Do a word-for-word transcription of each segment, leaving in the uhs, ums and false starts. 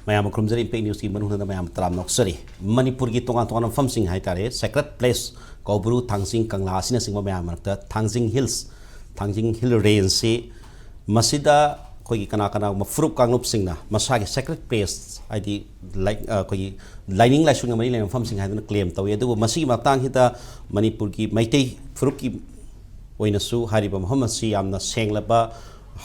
ꯃꯌꯥꯝ ꯈꯨꯔꯨꯝꯖꯔꯤ, ꯏꯝꯄꯦꯛ ꯅ꯭ꯌꯨꯁꯀꯤ ꯃꯅꯨꯡꯗ ꯃꯌꯥꯝ ꯇꯔꯥꯝꯅ ꯑꯣꯛꯆꯔꯤ꯫ ꯃꯅꯤꯄꯨꯔꯒꯤ ꯇꯣꯉꯥꯟ ꯇꯣꯉꯥꯟꯕ ꯃꯐꯝꯁꯤꯡ ꯍꯥꯏꯇꯥꯔꯦ, ꯁꯦꯀ꯭ꯔꯦꯠ ꯄ꯭ꯂꯦꯁ, ꯀꯧꯕ꯭ꯔꯨ, ꯊꯥꯡꯖꯤꯡ, ꯀꯪꯂꯥ ꯑꯁꯤꯅꯆꯤꯡꯕ ꯃꯌꯥꯝ ꯃꯔꯛꯇ ꯊꯥꯡꯖꯤꯡ ꯍꯤꯜꯁ, ꯊꯥꯡꯖꯤꯡ ꯍꯤꯜ ꯔꯦꯟꯖꯁꯤ, ꯃꯁꯤꯗ ꯑꯩꯈꯣꯏꯒꯤ ꯀꯅꯥ ꯀꯅꯥꯒꯨꯝꯕ ꯐꯨꯔꯨꯞ ꯀꯥꯡꯂꯨꯞꯁꯤꯡꯅ ꯃꯁꯥꯒꯤ ꯁꯦꯀ꯭ꯔꯦꯠ ꯄ꯭ꯂꯦꯁ, ꯍꯥꯏꯗꯤ ꯂꯥꯏ-, ꯑꯩꯈꯣꯏꯒꯤ ꯂꯥꯏꯅꯤꯡ ꯂꯥꯏꯁꯣꯟꯒ ꯃꯔꯤ ꯂꯩꯅꯕ ꯃꯐꯝꯁꯤꯡ ꯍꯥꯏꯗꯨꯅ ꯀ꯭ꯂꯦꯝ ꯇꯧꯏ꯫ ꯑꯗꯨꯕꯨ ꯃꯁꯤꯒꯤ ꯃꯇꯥꯡꯁꯤꯗ ꯃꯅꯤꯄꯨꯔꯒꯤ ꯃꯩꯇꯩ ꯐꯨꯔꯨꯞꯀꯤ ꯑꯣꯏꯅꯁꯨ ꯍꯥꯏꯔꯤꯕ ꯃꯐꯝ ꯑꯁꯤ ꯌꯥꯝꯅ ꯁꯦꯡꯂꯕ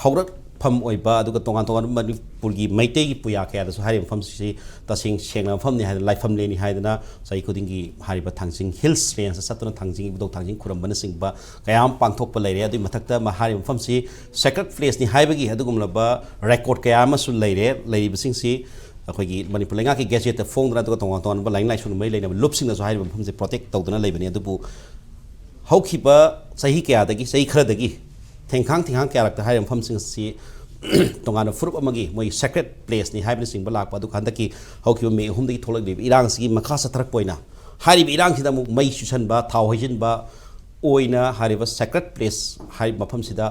ꯍꯧꯔꯛꯐꯝ ꯑꯣꯏꯕ, ꯑꯗꯨꯒ ꯇꯣꯉꯥꯟ ꯇꯣꯉꯥꯟꯕ ꯃꯅꯤꯄꯨꯔꯒꯤ ꯃꯩꯇꯩꯒꯤ ꯄꯨꯌꯥ ꯀꯌꯥꯗꯁꯨ ꯍꯥꯏꯔꯤꯕ ꯃꯐꯝꯁꯤ ꯇꯁꯦꯡ ꯁꯦꯡꯅ ꯃꯐꯝꯅꯤ ꯍꯥꯏꯗꯅ, ꯂꯥꯏꯐꯝꯂꯦꯟꯅꯤ ꯍꯥꯏꯗꯅ ꯆꯍꯤ ꯈꯨꯗꯤꯡꯒꯤ ꯍꯥꯏꯔꯤꯕ ꯊꯥꯡꯖꯤꯡ ꯍꯤꯜꯁ ꯔꯦꯟꯖꯇ ꯆꯠꯇꯨꯅ ꯊꯥꯡꯖꯤꯡ, ꯏꯕꯨꯙꯧ ꯊꯥꯡꯖꯤꯡ ꯈꯨꯔꯝꯕꯅꯆꯤꯡꯕ ꯀꯌꯥ ꯑꯃ ꯄꯥꯡꯊꯣꯛꯄ ꯂꯩꯔꯦ꯫ ꯑꯗꯨꯒꯤ ꯃꯊꯛꯇ ꯃ-, ꯍꯥꯏꯔꯤꯕ ꯃꯐꯝꯁꯤ ꯁꯦꯀ꯭ꯔꯦꯠ ꯄ꯭ꯂꯦꯁꯅꯤ ꯍꯥꯏꯕꯒꯤ ꯑꯗꯨꯒꯨꯝꯂꯕ ꯔꯦꯀꯣꯔꯗ ꯀꯌꯥ ꯑꯃꯁꯨ ꯂꯩꯔꯦ꯫ ꯂꯩꯔꯤꯕꯁꯤꯡꯁꯤ ꯑꯩꯈꯣꯏꯒꯤ ꯃꯅꯤꯄꯨꯔ ꯂꯩꯉꯥꯛꯀꯤ ꯒꯦꯖꯦꯠꯇ ꯐꯣꯡꯗꯨꯅ, ꯑꯗꯨꯒ ꯇꯣꯉꯥꯟ ꯇꯣꯉꯥꯟꯕ ꯂꯥꯏꯅꯤꯡ ꯂꯥꯏꯁꯣꯟꯒ ꯃꯔꯤ ꯂꯩꯅꯕ ꯂꯨꯞꯁꯤꯡꯅꯁꯨ ꯍꯥꯏꯔꯤꯕ ꯃꯐꯝꯁꯦ ꯄ꯭ꯔꯣꯇꯦꯛ ꯇꯧꯗꯨꯅ ꯂꯩꯕꯅꯤ꯫ ꯑꯗꯨꯕꯨ ꯍꯧꯈꯤꯕ ꯆꯍꯤ ꯀꯌꯥꯗꯒꯤ, ꯆꯍꯤ ꯈꯔꯗꯒꯤ ꯊꯦꯡꯈꯥꯡ ꯊꯦꯡꯈꯥꯡ ꯀꯌꯥꯔꯛꯇ ꯍꯥꯏꯔꯤꯕ ꯃꯐꯝꯁꯤꯡ ꯑꯁꯤ ꯇꯣꯉꯥꯟꯕ ꯐꯨꯔꯨꯞ ꯑꯃꯒꯤ ꯃꯣꯏ ꯁꯦꯀ꯭ꯔꯦꯠ ꯄ꯭ꯂꯦꯁꯅꯤ ꯍꯥꯏꯕꯅꯆꯤꯡꯕ ꯂꯥꯛꯄ꯫ ꯑꯗꯨꯒ ꯍꯟꯗꯛꯀꯤ ꯍꯧꯈꯤꯕ ꯃꯦ ꯑꯍꯨꯝꯗꯒꯤ ꯊꯣꯛꯂꯛꯂꯤꯕ ꯏꯔꯥꯡꯁꯤꯒꯤ ꯃꯈꯥ ꯆꯠꯊꯔꯛꯄ ꯑꯣꯏꯅ ꯍꯥꯏꯔꯤꯕ ꯏꯔꯥꯡꯁꯤꯗ ꯑꯃꯨꯛ ꯃꯩ ꯆꯨꯁꯟꯕ, ꯊꯥꯎ ꯍꯩꯖꯤꯟꯕ ꯑꯣꯏꯅ ꯍꯥꯏꯔꯤꯕ ꯁꯦꯀ꯭ꯔꯦꯠ ꯄ꯭ꯂꯦꯁ ꯍꯥꯏꯔꯤꯕ ꯃꯐꯝꯁꯤꯗ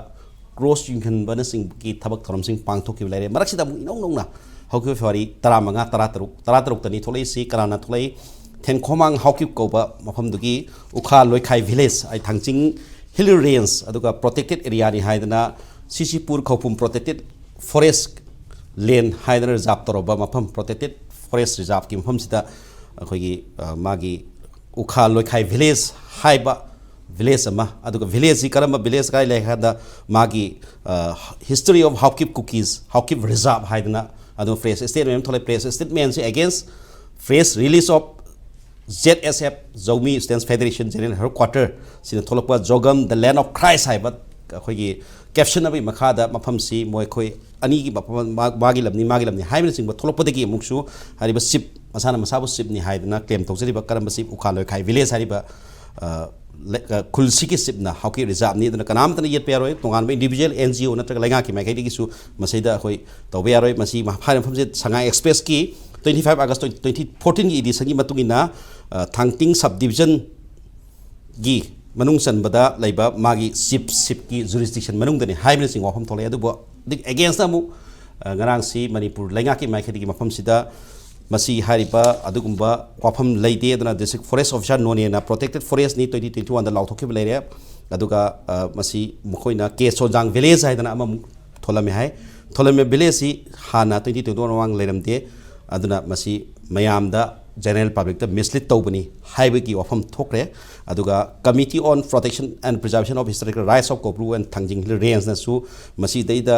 ꯀ꯭ꯔꯣꯁ ꯌꯨꯡꯍꯟꯕꯅꯆꯤꯡꯕꯒꯤ ꯊꯕꯛ ꯊꯧꯔꯝꯁꯤꯡ ꯄꯥꯡꯊꯣꯛꯈꯤꯕ ꯂꯩꯔꯦ꯫ ꯃꯔꯛꯁꯤꯗ ꯑꯃꯨꯛ ꯏꯅꯧ ꯅꯧꯅ ꯍꯧꯈꯤꯕ ꯐꯦꯕ꯭ꯔꯨꯋꯥꯔꯤ ꯇꯔꯥꯃꯉꯥ, ꯇꯔꯥꯇꯔꯨꯛ, ꯇꯔꯥꯇꯔꯨꯛꯇꯅꯤ ꯊꯣꯛꯂꯛꯏꯁꯤ꯫ ꯀꯅꯥꯅ ꯊꯣꯛꯂꯛꯏ? ꯊꯦꯟꯈꯣꯃꯥꯡ ꯍꯥꯎꯀꯤꯞ ꯀꯧꯕ ꯃꯐꯝꯗꯨꯒꯤ ꯎꯈꯥ ꯂꯣꯏꯈꯥꯏ ꯚꯤꯂꯦꯖ, ꯑꯩ ꯊꯥꯡꯆꯤꯡ ꯍꯤꯜ ꯔꯦꯟꯖ, ꯑꯗꯨꯒ ꯄ꯭ꯔꯣꯇꯦꯛꯇꯦꯠ ꯑꯦꯔꯤꯌꯥꯅꯤ ꯍꯥꯏꯗꯅ ꯁꯤꯁꯤꯄꯨꯔ ꯈꯧꯄꯨꯝ ꯄ꯭ꯔꯣꯇꯦꯛꯇꯦꯠ ꯐꯣꯔꯦꯁ ꯂꯦꯟ ꯍꯥꯏꯗꯅ ꯔꯤꯖꯥꯔꯚ ꯇꯧꯔꯕ ꯃꯐꯝ, ꯄ꯭ꯔꯣꯇꯦꯛꯇꯦꯠ ꯐꯣꯔꯦꯁ ꯔꯤꯖꯥꯔꯚꯀꯤ ꯃꯐꯝꯁꯤꯗ ꯑꯩꯈꯣꯏꯒꯤ, ꯑ, ꯃꯥꯒꯤ ꯎꯈꯥ ꯂꯣꯏꯈꯥꯏ ꯚꯤꯂꯦꯖ ꯍꯥꯏꯕ ꯚꯤꯂꯦꯖ ꯑꯃ, ꯑꯗꯨꯒ ꯚꯤꯂꯦꯖꯁꯤ ꯀꯔꯝꯕ ꯚꯤꯂꯦꯖ ꯀꯥꯏ ꯂꯩ ꯍꯥꯏ ꯀꯥꯟꯗ ꯃꯥꯒꯤ, ꯑ, History of Haokip Kuki, Haokip reserve ꯍꯥꯏꯗꯅ ꯑꯗꯨ ꯄ꯭ꯔꯦꯁ ꯁ꯭ꯇꯦꯠꯃꯦꯟ ꯑꯃ ꯊꯣꯛꯂꯛꯑꯦ꯫ ꯄ꯭ꯔꯦꯁ ꯁ꯭ꯇꯦꯠꯃꯦꯟꯁꯤ against press release of Z S F, Zomi Students Federation General Headquarter ꯁꯤꯅ ꯊꯣꯛꯂꯛꯄ ꯖꯣꯒꯝ, The Land of Christ ꯍꯥꯏꯕ ꯑꯩꯈꯣꯏꯒꯤ ꯀꯦꯞꯁꯟ ꯑꯃꯒꯤ ꯃꯈꯥꯗ ꯃꯐꯝꯁꯤ ꯃꯣꯏ ꯑꯩꯈꯣꯏ ꯑꯅꯤꯒꯤ ꯃꯐꯝ, ꯃꯥ-, ꯃꯥꯒꯤ ꯂꯝꯅꯤ, ꯃꯥꯒꯤ ꯂꯝꯅꯤ ꯍꯥꯏꯕꯅꯆꯤꯡꯕ ꯊꯣꯛꯂꯛꯄꯗꯒꯤ ꯑꯃꯨꯛꯁꯨ ꯍꯥꯏꯔꯤꯕ ꯆꯤꯞ, ꯃꯁꯥꯅ ꯃꯁꯥꯕꯨ ꯆꯤꯞꯅꯤ ꯍꯥꯏꯗꯅ ꯀ꯭ꯂꯦꯝ ꯇꯧꯖꯔꯤꯕ ꯀꯔꯝꯕ ꯆꯤꯞ? ꯎꯈꯥ ꯂꯣꯏꯈꯥꯏ ꯚꯤꯂꯦꯖ ꯍꯥꯏꯔꯤꯕ, ꯑ, ꯂꯩ-, ꯑ, ꯈꯨꯜꯁꯤꯒꯤ ꯆꯤꯞꯅ ꯍꯥꯎꯀꯤꯞ ꯔꯤꯖꯥꯔꯚꯅꯤ, ꯑꯗꯨꯅ ꯀꯅꯥꯝꯇꯅ ꯌꯦꯠꯄ ꯌꯥꯔꯣꯏ꯫ ꯇꯣꯉꯥꯟꯕ ꯏꯟꯗꯤꯚꯤꯖꯨꯋꯦꯜ, ꯑꯦꯟ ꯖꯤ ꯑꯣ ꯅꯠꯇ꯭ꯔꯒ ꯂꯩꯉꯥꯛꯀꯤ ꯃꯥꯏꯀꯩꯗꯒꯤꯁꯨ ꯃꯁꯤꯗ ꯑꯩꯈꯣꯏ ꯇꯧꯕ ꯌꯥꯔꯣꯏ꯫ ꯃꯁꯤ ꯃ-, ꯍꯥꯏꯔꯤꯕ ꯃꯐꯝꯁꯦ ꯁꯉꯥꯏ ꯑꯦꯛꯁꯄ꯭ꯔꯦꯁꯀꯤ twenty five August twenty fourteenꯒꯤ ꯏꯗꯤꯁꯟꯒꯤ ꯃꯇꯨꯡ ꯏꯟꯅ, ꯑ, ꯊꯥꯡꯇꯤꯡ ꯁꯕ ꯗꯤꯕꯤꯖꯟꯒꯤ ꯃꯅꯨꯡ ꯆꯟꯕꯗ ꯂꯩꯕ ꯃꯥꯒꯤ ꯆꯤꯞꯁꯤꯞꯀꯤ ꯖꯨꯔꯤꯁꯗꯤꯛꯁꯟ ꯃꯅꯨꯡꯗꯅꯤ ꯍꯥꯏꯕꯅꯆꯤꯡꯕ ꯋꯥꯐꯝ ꯊꯣꯛꯂꯛꯑꯦ꯫ ꯑꯗꯨꯕꯨ ꯑꯗꯨꯒꯤ ꯑꯦꯒꯦꯟꯁꯇ ꯑꯃꯨꯛ ꯑ, ꯉꯔꯥꯡꯁꯤ ꯃꯅꯤꯄꯨꯔ ꯂꯩꯉꯥꯛꯀꯤ ꯃꯥꯏꯀꯩꯗꯒꯤ ꯃꯐꯝꯁꯤꯗ ꯃꯁꯤ ꯍꯥꯏꯔꯤꯕ ꯑꯗꯨꯒꯨꯝꯕ ꯋꯥꯐꯝ ꯂꯩꯇꯦ, ꯑꯗꯨꯅ District Forest Officer ꯅꯣꯅꯦꯅ protected forestꯅꯤ twenty twenty oneꯗ ꯂꯥꯎꯊꯣꯛꯈꯤꯕ ꯂꯩꯔꯦ꯫ ꯑꯗꯨꯒ, ꯑ, ꯃꯁꯤ ꯃꯈꯣꯏꯅ ꯀꯦ ꯁꯣꯟꯖꯥꯡ village ꯍꯥꯏꯗꯅ ꯑꯃꯃꯨꯛ ꯊꯣꯜꯂꯝꯃꯦ ꯍꯥꯏ꯫ ꯊꯣꯜꯂꯝꯃꯤꯕ villageꯁꯤ ꯍꯥꯟꯅ twenty twenty one ꯃꯃꯥꯡ ꯂꯩꯔꯝꯗꯦ꯫ ꯑꯗꯨꯅ ꯃꯁꯤ ꯃꯌꯥꯝꯗ, general publicꯇ mislead ꯇꯧꯕꯅꯤ ꯍꯥꯏꯕꯒꯤ ꯋꯥꯐꯝ ꯊꯣꯛꯈ꯭ꯔꯦ꯫ ꯑꯗꯨꯒ Committee on Protection and Preservation of Historical Rights of Koubru and Thangjing Hill Rangeꯅꯁꯨ ꯃꯁꯤꯗꯩꯗ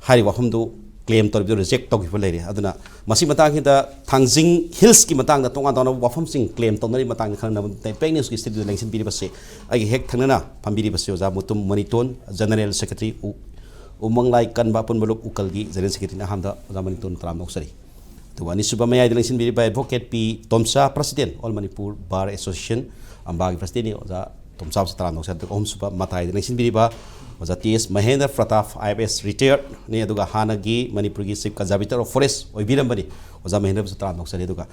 ꯍꯥꯏꯔꯤꯕ ꯋꯥꯐꯝꯗꯨ claim ꯇꯧꯔꯤꯕꯗꯨ reject ꯇꯧꯈꯤꯕ ꯂꯩꯔꯦ꯫ ꯑꯗꯨꯅ ꯃꯁꯤ ꯃꯇꯥꯡꯁꯤꯗ ꯊꯥꯡꯖꯤꯡ Hillsꯀꯤ ꯃꯇꯥꯡꯗ ꯇꯣꯉꯥꯟ ꯇꯣꯉꯥꯟꯕ ꯋꯥꯐꯝꯁꯤꯡ claim ꯇꯧꯅꯔꯤꯕ ꯃꯇꯥꯡꯗ ꯈꯪꯅꯅꯕ Impact Newsꯀꯤ studioꯗ ꯂꯦꯡꯁꯤꯟꯕꯤꯔꯤꯕꯁꯦ ꯑꯩꯒꯤ ꯍꯦꯛ ꯊꯪꯅꯅ ꯐꯝꯕꯤꯔꯤꯕꯁꯤ ꯑꯣꯖꯥ ꯃꯨꯇꯨꯝ ꯃꯅꯤꯇꯣꯟ, General Secretary, ꯎ-, ꯎꯃꯪ ꯂꯥꯏ ꯀꯟꯕ ꯑꯄꯨꯟꯕ ꯂꯨꯞ ꯎꯀꯜꯒꯤ General Secretaryꯅ꯫ ꯑꯍꯥꯟꯕꯗ ꯑꯣꯖꯥ ꯃꯅꯤꯇꯣꯟ ꯇꯔꯥꯝꯅ ꯑꯣꯛꯆꯔꯤ꯫ ꯑꯗꯨꯒ ꯑꯅꯤꯁꯨꯕ ꯃꯌꯥꯏꯗ ꯂꯦꯡꯁꯤꯟꯕꯤꯔꯤꯕ Advocate ꯄꯤ ꯇꯣꯝꯆꯥ, President, All Manipur Bar Association, ꯑꯝꯕꯥꯒꯤ Presidentꯅꯤ꯫ ꯑꯣꯖꯥ ꯇꯣꯝꯆꯥꯕꯨꯁꯨ ꯇꯔꯥꯝꯅ ꯑꯣꯛꯆꯔꯤ꯫ ꯑꯗꯨꯒ ꯑꯍꯨꯝꯁꯨꯕ ꯃꯇꯥꯏꯗ ꯂꯦꯡꯁꯤꯟꯕꯤꯔꯤꯕ ꯑꯣꯖꯥ ꯇꯤ ꯑꯦꯁ ꯃꯍꯦꯟꯗ꯭ꯔ ꯄ꯭ꯔꯇꯥꯞ, IAS retiredꯅꯤ, ꯑꯗꯨꯒ ꯍꯥꯟꯅꯒꯤ ꯃꯅꯤꯄꯨꯔꯒꯤ Chief Conservator of Forest ꯑꯣꯏꯕꯤꯔꯝꯕꯅꯤ꯫ ꯑꯣꯖꯥ ꯃꯍꯦꯟꯗ꯭ꯔꯕꯨꯁꯨ ꯇꯔꯥꯝꯅ ꯑꯣꯛꯆꯔꯤ꯫ ꯑꯗꯨꯒ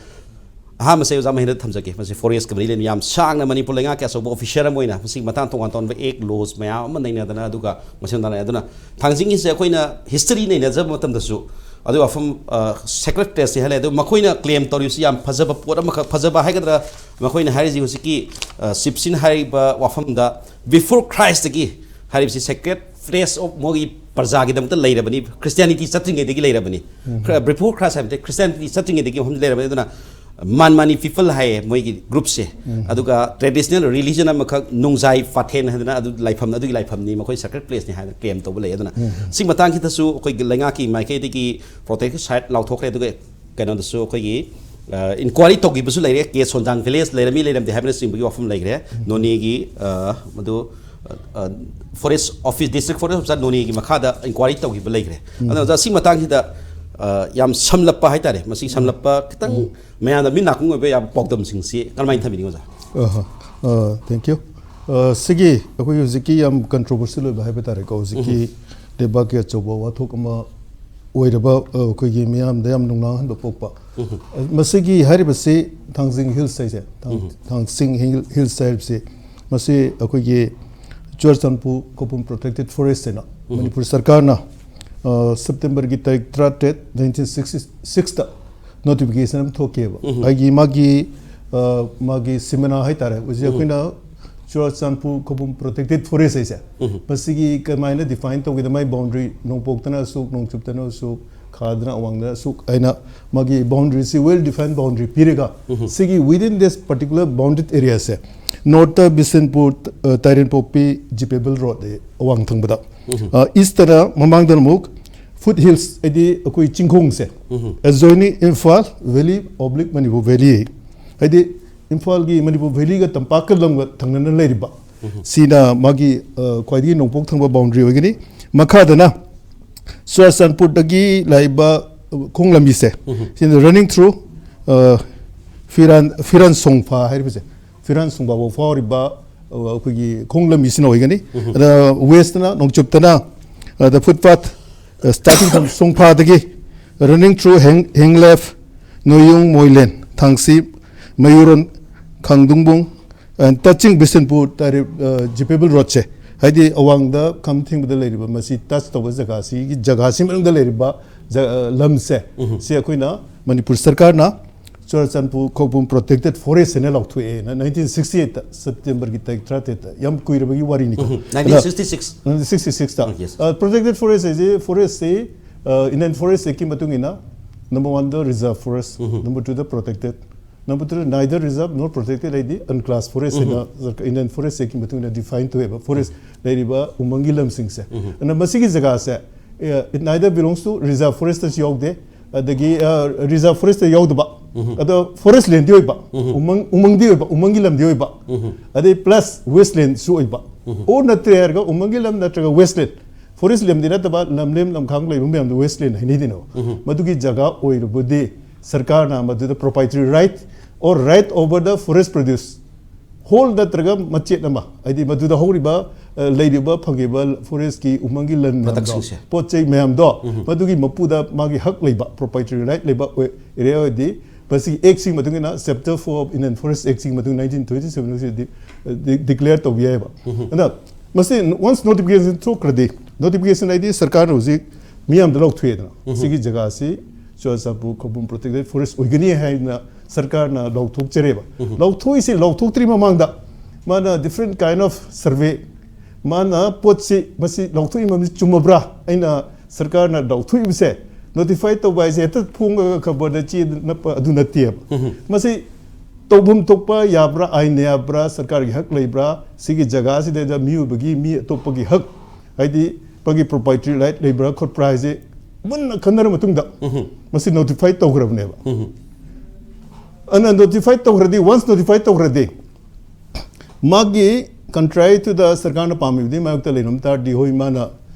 ꯑꯍꯥꯟꯕꯁꯦ ꯑꯣꯖꯥ ꯃꯍꯦꯟꯗ꯭ꯔ ꯊꯝꯖꯒꯦ꯫ ꯃꯁꯤ forestꯀ ꯃꯔꯤ ꯂꯩꯅ ꯌꯥꯝ ꯁꯥꯡꯅ ꯃꯅꯤꯄꯨꯔ ꯂꯩꯉꯥꯛꯀꯤ ꯑꯆꯧꯕ officer ꯑꯃ ꯑꯣꯏꯅ ꯃꯁꯤꯒꯤ ꯃꯇꯥꯡ ꯇꯣꯉꯥꯟ ꯇꯣꯉꯥꯟꯕ act, laws ꯃꯌꯥꯝ ꯑꯃ ꯅꯩꯅꯗꯅ, ꯑꯗꯨꯒ ꯃꯁꯤ ꯃꯇꯥꯡꯗ, ꯑꯗꯨꯅ ꯊꯥꯡꯖꯤꯡꯒꯤꯁꯦ ꯑꯩꯈꯣꯏꯅ history ꯅꯩꯅꯖꯕ ꯃꯇꯝꯗꯁꯨ ꯑꯗꯨ ꯋꯥꯐꯝ, ꯑ, sacred placeꯅꯤ ꯍꯥꯏ ꯂꯩ꯫ ꯑꯗꯨ ꯃꯈꯣꯏꯅ claim ꯇꯧꯔꯤꯕꯁꯤ ꯌꯥꯝ ꯐꯖꯕ ꯄꯣꯠ ꯑꯃꯈꯛ, ꯐꯖꯕ ꯍꯥꯏꯒꯗ꯭ꯔꯥ, ꯃꯈꯣꯏꯅ ꯍꯥꯏꯔꯤꯁꯤ ꯍꯧꯖꯤꯛꯀꯤ, ꯑ, chiefꯁꯤꯅ ꯍꯥꯏꯔꯤꯕ ꯋꯥꯐꯝꯗ before Christꯗꯒꯤ ꯍꯥꯏꯔꯤꯕꯁꯤ sacred place of ꯃꯣꯏꯒꯤ ꯄ꯭ꯔꯖꯥꯒꯤꯗꯃꯛꯇ ꯂꯩꯔꯕꯅꯤ, Christianity ꯆꯠꯇ꯭ꯔꯤꯉꯩꯗꯒꯤ ꯂꯩꯔꯕꯅꯤ꯫ ꯎꯝ꯫ Before Christ ꯍꯥꯏꯕꯗꯤ Christianity ꯆꯠꯇ꯭ꯔꯤꯉꯩꯗꯒꯤ ꯃꯐꯝꯗ ꯂꯩꯔꯕꯅꯤ꯫ ꯑꯗꯨꯅ ꯃꯥꯟꯃꯥꯅꯤ people ꯍꯥꯏꯌꯦ ꯃꯣꯏꯒꯤ groupꯁꯦ꯫ ꯎꯝ꯫ ꯑꯗꯨꯒ traditional religion ꯑꯃꯈꯛ ꯅꯣꯡꯖꯥꯏ ꯐꯥꯊꯦꯟ ꯍꯥꯏꯗꯅ ꯑꯗꯨ ꯂꯥꯏꯐꯝ, ꯑꯗꯨꯒꯤ ꯂꯥꯏꯐꯝꯅꯤ, ꯃꯈꯣꯏ sacred placeꯅꯤ ꯍꯥꯏꯗꯅ claim ꯇꯧꯕ ꯂꯩ꯫ ꯑꯗꯨꯅ ꯎꯝ꯫ ꯁꯤ ꯃꯇꯥꯡꯁꯤꯗꯁꯨ ꯑꯩꯈꯣꯏꯒꯤ ꯂꯩꯉꯥꯛꯀꯤ ꯃꯥꯏꯀꯩꯗꯒꯤ protected site ꯂꯥꯎꯊꯣꯛꯈ꯭ꯔꯦ꯫ ꯑꯗꯨꯒ ꯀꯩꯅꯣꯗꯁꯨ ꯑꯩꯈꯣꯏꯒꯤ, ꯑ, inquiry ꯇꯧꯈꯤꯕꯁꯨ ꯂꯩꯔꯦ꯫ ꯀꯦ ꯁꯣꯟꯖꯥꯡ village ꯂꯩꯔꯝꯃꯤ ꯂꯩꯔꯝꯗꯦ ꯍꯥꯏꯕꯅꯆꯤꯡꯕꯒꯤ ꯋꯥꯐꯝ ꯂꯩꯈ꯭ꯔꯦ꯫ ꯎꯝ꯫ ꯅꯣꯅꯦꯒꯤ, ꯑ, ꯃꯗꯨ, ꯑ, ꯑ, Forest Office, District Forest Officer ꯅꯣꯅꯦꯒꯤ ꯃꯈꯥꯗ inquiry ꯇꯧꯈꯤꯕ ꯂꯩꯈ꯭ꯔꯦ꯫ ꯎꯝ꯫ ꯑꯗꯨꯅ ꯑꯣꯖꯥ, ꯁꯤ ꯃꯇꯥꯡꯁꯤꯗ, ꯑ, ꯌꯥꯝ ꯁꯝꯂꯞꯄ ꯍꯥꯏꯇꯥꯔꯦ, ꯃꯁꯤ ꯁꯝꯂꯞꯄ ꯈꯤꯇꯪ ꯎꯝ꯫ ꯃꯌꯥꯝꯗ ꯃꯤꯠ ꯅꯥꯀꯣꯡ ꯑꯣꯏꯕ ꯌꯥꯕ ꯄꯥꯎꯗꯝꯁꯤꯡꯁꯤ ꯀꯔꯝꯍꯥꯏꯅ ꯊꯝꯕꯤꯅꯤꯡꯉꯤ ꯑꯣꯖꯥ? ꯑꯍ꯫ ꯑ, thank you꯫ ꯑ, ꯁꯤꯒꯤ ꯑꯩꯈꯣꯏꯒꯤ ꯍꯧꯖꯤꯛꯀꯤ ꯌꯥꯝ controversial ꯑꯣꯏꯕ ꯍꯥꯏꯕ ꯇꯥꯔꯦꯀꯣ, ꯍꯧꯖꯤꯛꯀꯤ ꯎꯝ꯫ ꯂꯩꯕꯥꯛꯀꯤ ꯑꯆꯧꯕ ꯋꯥꯊꯣꯛ ꯑꯃ ꯑꯣꯏꯔꯕ, ꯑ, ꯑꯩꯈꯣꯏꯒꯤ ꯃꯤꯌꯥꯝꯗ ꯌꯥꯝ ꯅꯨꯡꯅꯥꯡꯍꯟꯕ ꯄꯣꯛꯄ꯫ ꯎꯝ꯫ ꯑ, ꯃꯁꯤꯒꯤ ꯍꯥꯏꯔꯤꯕꯁꯤ ꯊꯥꯡꯖꯤꯡ Hills ꯍꯥꯏꯁꯦ, ꯊꯥꯡ-, ꯎꯝ꯫ ꯊꯥꯡꯖꯤꯡ Hill-, Hills ꯍꯥꯏꯔꯤꯕꯁꯤ, ꯃꯁꯤ ꯑꯩꯈꯣꯏꯒꯤ ꯆꯨꯔꯆꯥꯟꯄꯨꯔ ꯈꯧꯄꯨꯝ Protected Forest ꯍꯥꯏꯅ ꯎꯝ꯫ ꯃꯅꯤꯄꯨꯔ ꯁꯔꯀꯥꯔꯅ ꯁꯦꯞꯇꯦꯝꯕꯔꯒꯤ ꯇꯥꯔꯤꯛ ꯇꯔꯥꯇꯔꯦꯠ, ꯅꯥꯏꯟꯇꯤꯟ ꯁꯤꯛꯁꯇꯤ ꯁꯤꯛꯁꯇ ꯅꯣꯇꯤꯐꯤꯀꯦꯁꯟ ꯑꯃ ꯊꯣꯛꯈꯤꯑꯕ꯫ ꯑꯩꯒꯤ ꯃꯥꯒꯤ ꯑ, ꯃꯥꯒꯤ ꯁꯤꯃꯅꯥ ꯍꯥꯏꯇꯥꯔꯦ, ꯍꯧꯖꯤꯛ ꯑꯩꯈꯣꯏꯅ ꯆꯨꯔꯥꯆꯥꯟꯄꯨꯔ ꯈꯧꯄꯨꯝ ꯄ꯭ꯔꯣꯇꯦꯛꯇꯦꯠ ꯐꯣꯔꯦꯁ ꯍꯥꯏꯁꯦ, ꯃꯁꯤꯒꯤ ꯀꯃꯥꯏꯅ ꯗꯤꯐꯥꯏꯟ ꯇꯧꯒꯦꯗ? ꯃꯥꯏ ꯕꯥꯎꯟꯗꯔꯤ, ꯅꯣꯡꯄꯣꯛꯇꯅ ꯑꯁꯨꯛ, ꯅꯣꯡꯆꯨꯞꯇꯅ ꯑꯁꯨꯛ, ꯈꯥꯗꯅ ꯑꯋꯥꯡꯗꯅ ꯑꯁꯨꯛ ꯍꯥꯏꯅ ꯃꯥꯒꯤ ꯕꯥꯎꯟꯗꯔꯤꯁꯤ ꯋꯦꯜ ꯗꯤꯐꯥꯏꯟ ꯕꯥꯎꯟꯗꯔꯤ ꯄꯤꯔꯒ, ꯁꯤꯒꯤ within this particular bounded areaꯁꯦ, ꯅꯣꯔꯠꯇ Bishnupur, ꯑ, ꯇꯥꯏꯔꯦꯟꯄꯣꯛꯄꯤ ꯖꯤꯄꯦꯕꯜ ꯔꯣꯗ ꯑꯋꯥꯡ ꯊꯪꯕꯗ, ꯑ, ꯏꯁꯇꯅ ꯃꯃꯥꯡꯗꯅ ꯑꯃꯨꯛ ꯐꯨꯠ ꯍꯤꯜꯁ, ꯍꯥꯏꯗꯤ ꯑꯩꯈꯣꯏ ꯆꯤꯡꯈꯣꯡꯁꯦ, adjoining Imphal Valley oblique Manipur Valley, ꯍꯥꯏꯗꯤ ꯏꯝꯐꯥꯜꯒꯤ ꯃꯅꯤꯄꯨꯔ ꯚꯦꯂꯤꯒ ꯇꯝꯄꯥꯛꯀ ꯂꯝꯒ ꯊꯪꯅꯅ ꯂꯩꯔꯤꯕ, ꯁꯤꯅ ꯃꯥꯒꯤ, ꯑ, ꯈ꯭ꯋꯥꯏꯗꯒꯤ ꯅꯣꯡꯄꯣꯛ ꯊꯪꯕ ꯕꯥꯎꯟꯗꯔꯤ ꯑꯣꯏꯒꯅꯤ꯫ ꯃꯈꯥꯗꯅ ꯆꯨꯔꯥꯆꯥꯟꯄꯨꯔꯗꯒꯤ ꯂꯥꯛꯏꯕ, ꯑ, ꯈꯣꯡ ꯂꯝꯕꯤꯁꯦ, ꯁꯤꯅ running through, ꯑ, ꯐꯤꯔꯥꯟ, ꯐꯤꯔꯥꯟ ꯁꯣꯡꯐꯥ ꯍꯥꯏꯔꯤꯕꯁꯦ, ꯐꯤꯔꯥꯟ ꯁꯣꯡꯐꯥ ꯐꯥꯎ ꯐꯥꯎꯔꯤꯕ, ꯑ, ꯑꯩꯈꯣꯏꯒꯤ ꯈꯣꯡ ꯂꯝꯕꯤꯁꯤꯅ ꯑꯣꯏꯒꯅꯤ꯫ ꯑꯗ ꯋꯦꯁꯇꯅ, ꯅꯣꯡꯆꯨꯞꯇꯅ, ꯑ, the footpath, ꯑ, starting from ꯁꯣꯡꯐꯥꯗꯒꯤ running through Heng-, Hengleph, Noyung, Moilen, Thangsi, Mayuron, ꯈꯥꯡꯗꯨꯡꯕꯨꯡ, and touching Bishnupur ꯇꯥꯔꯤꯕ, ꯑ, ꯖꯤꯄꯦꯕꯜ ꯔꯣꯗꯁꯦ, ꯍꯥꯏꯗꯤ ꯑꯋꯥꯡꯗ ꯈꯝ ꯊꯦꯡꯕꯗ ꯂꯩꯔꯤꯕ, ꯃꯁꯤ ꯇꯆ ꯇꯧꯕ ꯖꯒꯥꯁꯤꯒꯤ, ꯖꯒꯥꯁꯤ ꯃꯅꯨꯡꯗ ꯂꯩꯔꯤꯕ ꯖ-, ꯑ, ꯂꯝꯁꯦ, ꯁꯤ ꯑꯩꯈꯣꯏꯅ ꯃꯅꯤꯄꯨꯔ ꯁꯔꯀꯥꯔꯅ ꯆꯨꯔꯥꯆꯥꯟꯄꯨꯔ ꯈꯧꯄꯨꯝ ꯄ꯭ꯔꯣꯇꯦꯛꯇꯦꯠ ꯐꯣꯔꯦꯁ ꯍꯥꯏꯅ ꯂꯥꯎꯊꯣꯛꯑꯦꯅ ꯅꯥꯏꯟꯇꯤꯟ ꯁꯤꯛꯁꯇꯤ ꯑꯩꯠꯇ, ꯁꯦꯞꯇꯦꯝꯕꯔꯒꯤ ꯇꯥꯔꯤꯛ ꯇꯔꯥꯇꯔꯦꯠꯇ, ꯌꯥꯝ ꯀꯨꯏꯔꯕꯒꯤ ꯋꯥꯔꯤꯅꯤꯀꯣ꯫ Nineteen sixty six. Nineteen sixty ꯁꯤꯛꯁꯇ꯫ Yes. ꯑ, ꯄ꯭ꯔꯣꯇꯦꯛꯇꯦꯠ ꯐꯣꯔꯦꯁ ꯍꯥꯏꯁꯦ, ꯐꯣꯔꯦꯁꯁꯤ, ꯑ, ꯏꯟꯗꯤꯌꯟ ꯐꯣꯔꯦꯁ ꯑꯦꯛꯀꯤ ꯃꯇꯨꯡ ꯏꯟꯅ, number one ꯗ ꯔꯤꯖꯥꯔꯚ ꯐꯣꯔꯦꯁ, number two ꯗ ꯄ꯭ꯔꯣꯇꯦꯛꯇꯦꯠ, number two ꯗ neither reserve nor protected ꯍꯥꯏꯗꯤ unclassed forest ꯍꯥꯏꯅ ꯏꯟꯗꯤꯌꯟ ꯐꯣꯔꯦꯁ ꯑꯦꯛꯀꯤ ꯃꯇꯨꯡ ꯏꯟꯅ ꯗꯤꯐꯥꯏꯟ ꯇꯧꯋꯦꯕ, ꯐꯣꯔꯦꯁ ꯂꯩꯔꯤꯕ ꯎꯃꯪꯒꯤ ꯂꯝꯁꯤꯡꯁꯦ꯫ ꯑꯗꯨꯅ ꯃꯁꯤꯒꯤ ꯖꯒꯥꯁꯦ, ꯑ, it neither belongs to reserve forest ꯇꯁꯨ ꯌꯥꯎꯗꯦ, ꯑꯗꯒꯤ, ꯑ, ꯔꯤꯖꯥꯔꯚ ꯐꯣꯔꯦꯁꯇ ꯌꯥꯎꯗꯕ, ꯑꯗꯣ ꯐꯣꯔꯦꯁ ꯂꯦꯟꯗꯤ ꯑꯣꯏꯕ, ꯎꯃꯪ, ꯎꯃꯪꯗꯤ ꯑꯣꯏꯕ, ꯎꯃꯪꯒꯤ ꯂꯝꯗꯤ ꯑꯣꯏꯕ, ꯑꯗꯩ ꯄ꯭ꯂꯁ ꯋꯦꯁꯂꯦꯟꯁꯨ ꯑꯣꯏꯕ꯫ ꯑꯣ ꯅꯠꯇ꯭ꯔꯦ ꯍꯥꯏꯔꯒ ꯎꯃꯪꯒꯤ ꯂꯝ ꯅꯠꯇ꯭ꯔꯒ ꯋꯦꯁꯂꯦꯟ, ꯐꯣꯔꯦꯁ ꯂꯦꯟꯗꯤ ꯅꯠꯇꯕ, ꯂꯝꯂꯦꯟ ꯂꯝꯈꯥꯡ ꯂꯩꯕ ꯃꯌꯥꯝꯗꯣ ꯋꯦꯁꯂꯦꯟ ꯍꯥꯏꯅꯩꯗꯅ꯫ ꯃꯗꯨꯒꯤ ꯖꯒꯥ ꯑꯣꯏꯔꯕꯗꯤ ꯁꯔꯀꯥꯔꯅ ꯃꯗꯨꯗ proprietary right or right over the forest produce, ꯍꯣꯜ ꯅꯠꯇ꯭ꯔꯒ ꯃꯆꯦꯠ ꯑꯃ, ꯍꯥꯏꯗꯤ ꯃꯗꯨꯗ ꯍꯧꯔꯤꯕ, ꯑ, ꯂꯩꯔꯤꯕ, ꯐꯪꯉꯤꯕ ꯐꯣꯔꯦꯁꯀꯤ ꯎꯃꯪꯒꯤ ꯂꯟ ꯃꯌꯥꯝꯗꯣ, ꯄ꯭ꯔꯗꯛꯁꯤꯡꯁꯦ꯫ ꯄꯣꯠ ꯆꯩ ꯃꯌꯥꯝꯗꯣ, ꯃꯗꯨꯒꯤ ꯃꯄꯨꯗ ꯃꯥꯒꯤ ꯍꯛ ꯂꯩꯕ, proprietary right ꯂꯩꯕ ꯑꯣꯏ-, ꯑꯦꯔꯤꯌꯥ ꯑꯣꯏꯔꯗꯤ, ꯃꯁꯤꯒꯤ ꯑꯦꯛꯁꯤꯒꯤ ꯃꯇꯨꯡ ꯏꯟꯅ, chapter four of Indian forest ꯑꯦꯛꯁꯤꯒꯤ ꯃꯇꯨꯡ ꯅꯥꯏꯟꯇꯤꯟ ꯇ꯭ꯋꯦꯟꯇꯤ ꯁꯚꯦꯟ ꯑꯁꯤꯗꯤ, ꯑ, ꯗꯤ-, ꯗꯤꯀ꯭ꯂꯦꯌꯔ ꯇꯧꯕ ꯌꯥꯏꯑꯕ꯫ ꯑꯗ ꯃꯁꯤ once notification ꯊꯣꯛꯈ꯭ꯔꯗꯤ, notification ꯍꯥꯏꯗꯤ ꯁꯔꯀꯥꯔꯅ ꯍꯧꯖꯤꯛ ꯃꯤꯌꯥꯝꯗ ꯂꯧꯊꯣꯛꯑꯦꯗꯅ꯫ ꯎꯝ꯫ ꯁꯤꯒꯤ ꯖꯒꯥꯁꯤ ꯆꯨꯔꯥꯆꯥꯟꯄꯨꯔ ꯈꯧꯄꯨꯝ protected forest ꯑꯣꯏꯒꯅꯤ ꯍꯥꯏꯅ ꯁꯔꯀꯥꯔꯅ ꯂꯧꯊꯣꯛꯆꯔꯦꯕ꯫ ꯎꯝ꯫ ꯂꯧꯊꯣꯛꯏꯁꯤ, ꯂꯧꯊꯣꯛꯇ꯭ꯔꯤ ꯃꯃꯥꯡꯗ ꯃꯥꯅ different kind of survey, ꯃꯥꯅ ꯄꯣꯠꯁꯤ, ꯃꯁꯤ ꯂꯧꯊꯣꯛꯏ ꯃꯔꯝꯁꯤ ꯆꯨꯝꯃꯕ꯭ꯔꯥ? ꯑꯩꯅ ꯁꯔꯀꯥꯔꯅ ꯂꯧꯊꯣꯛꯏꯕꯁꯦ, notify ꯇꯧꯕ ꯍꯥꯏꯁꯦ ꯍꯦꯛꯇ ꯐꯣꯡꯉꯒ ꯈꯕꯔꯗ ꯆꯦ ꯅꯞꯄ ꯑꯗꯨ ꯅꯠꯇꯦꯕ꯫ ꯎꯝ꯫ ꯃꯁꯤ ꯇꯧꯐꯝ ꯊꯣꯛꯄ ꯌꯥꯕ꯭ꯔꯥ, ꯑꯥꯏꯟꯅ ꯌꯥꯕ꯭ꯔꯥ, ꯁꯔꯀꯥꯔꯒꯤ ꯍꯛ ꯂꯩꯕ꯭ꯔꯥ, ꯁꯤꯒꯤ ꯖꯒꯥꯁꯤꯗꯩꯗ ꯃꯤꯑꯣꯏꯕꯒꯤ, ꯃꯤ ꯑꯇꯣꯞꯄꯒꯤ ꯍꯛ, ꯍꯥꯏꯗꯤ ꯃꯥꯒꯤ property right ꯂꯩꯕ꯭ꯔꯥ ꯈꯣꯠꯄ꯭ꯔꯥ ꯍꯥꯏꯁꯦ ꯃꯨꯟꯅ ꯈꯟꯅꯔ ꯃꯇꯨꯡꯗ ꯎꯝ꯫ ꯃꯁꯤ notify ꯇꯧꯈ꯭ꯔꯕꯅꯦꯕ꯫ ꯎꯝ꯫ ꯑꯗꯨꯅ notify ꯇꯧꯈ꯭ꯔꯗꯤ, once notify ꯇꯧꯈ꯭ꯔꯗꯤ, ꯃꯥꯒꯤ contrary to the ꯁꯔꯀꯥꯔꯅ ꯄꯥꯝꯃꯤꯕꯗꯤ ꯃꯥꯌꯣꯛꯇ ꯂꯩꯔꯝ ꯇꯥꯔꯗꯤ, ꯍꯣꯏ, ꯃꯥꯅ,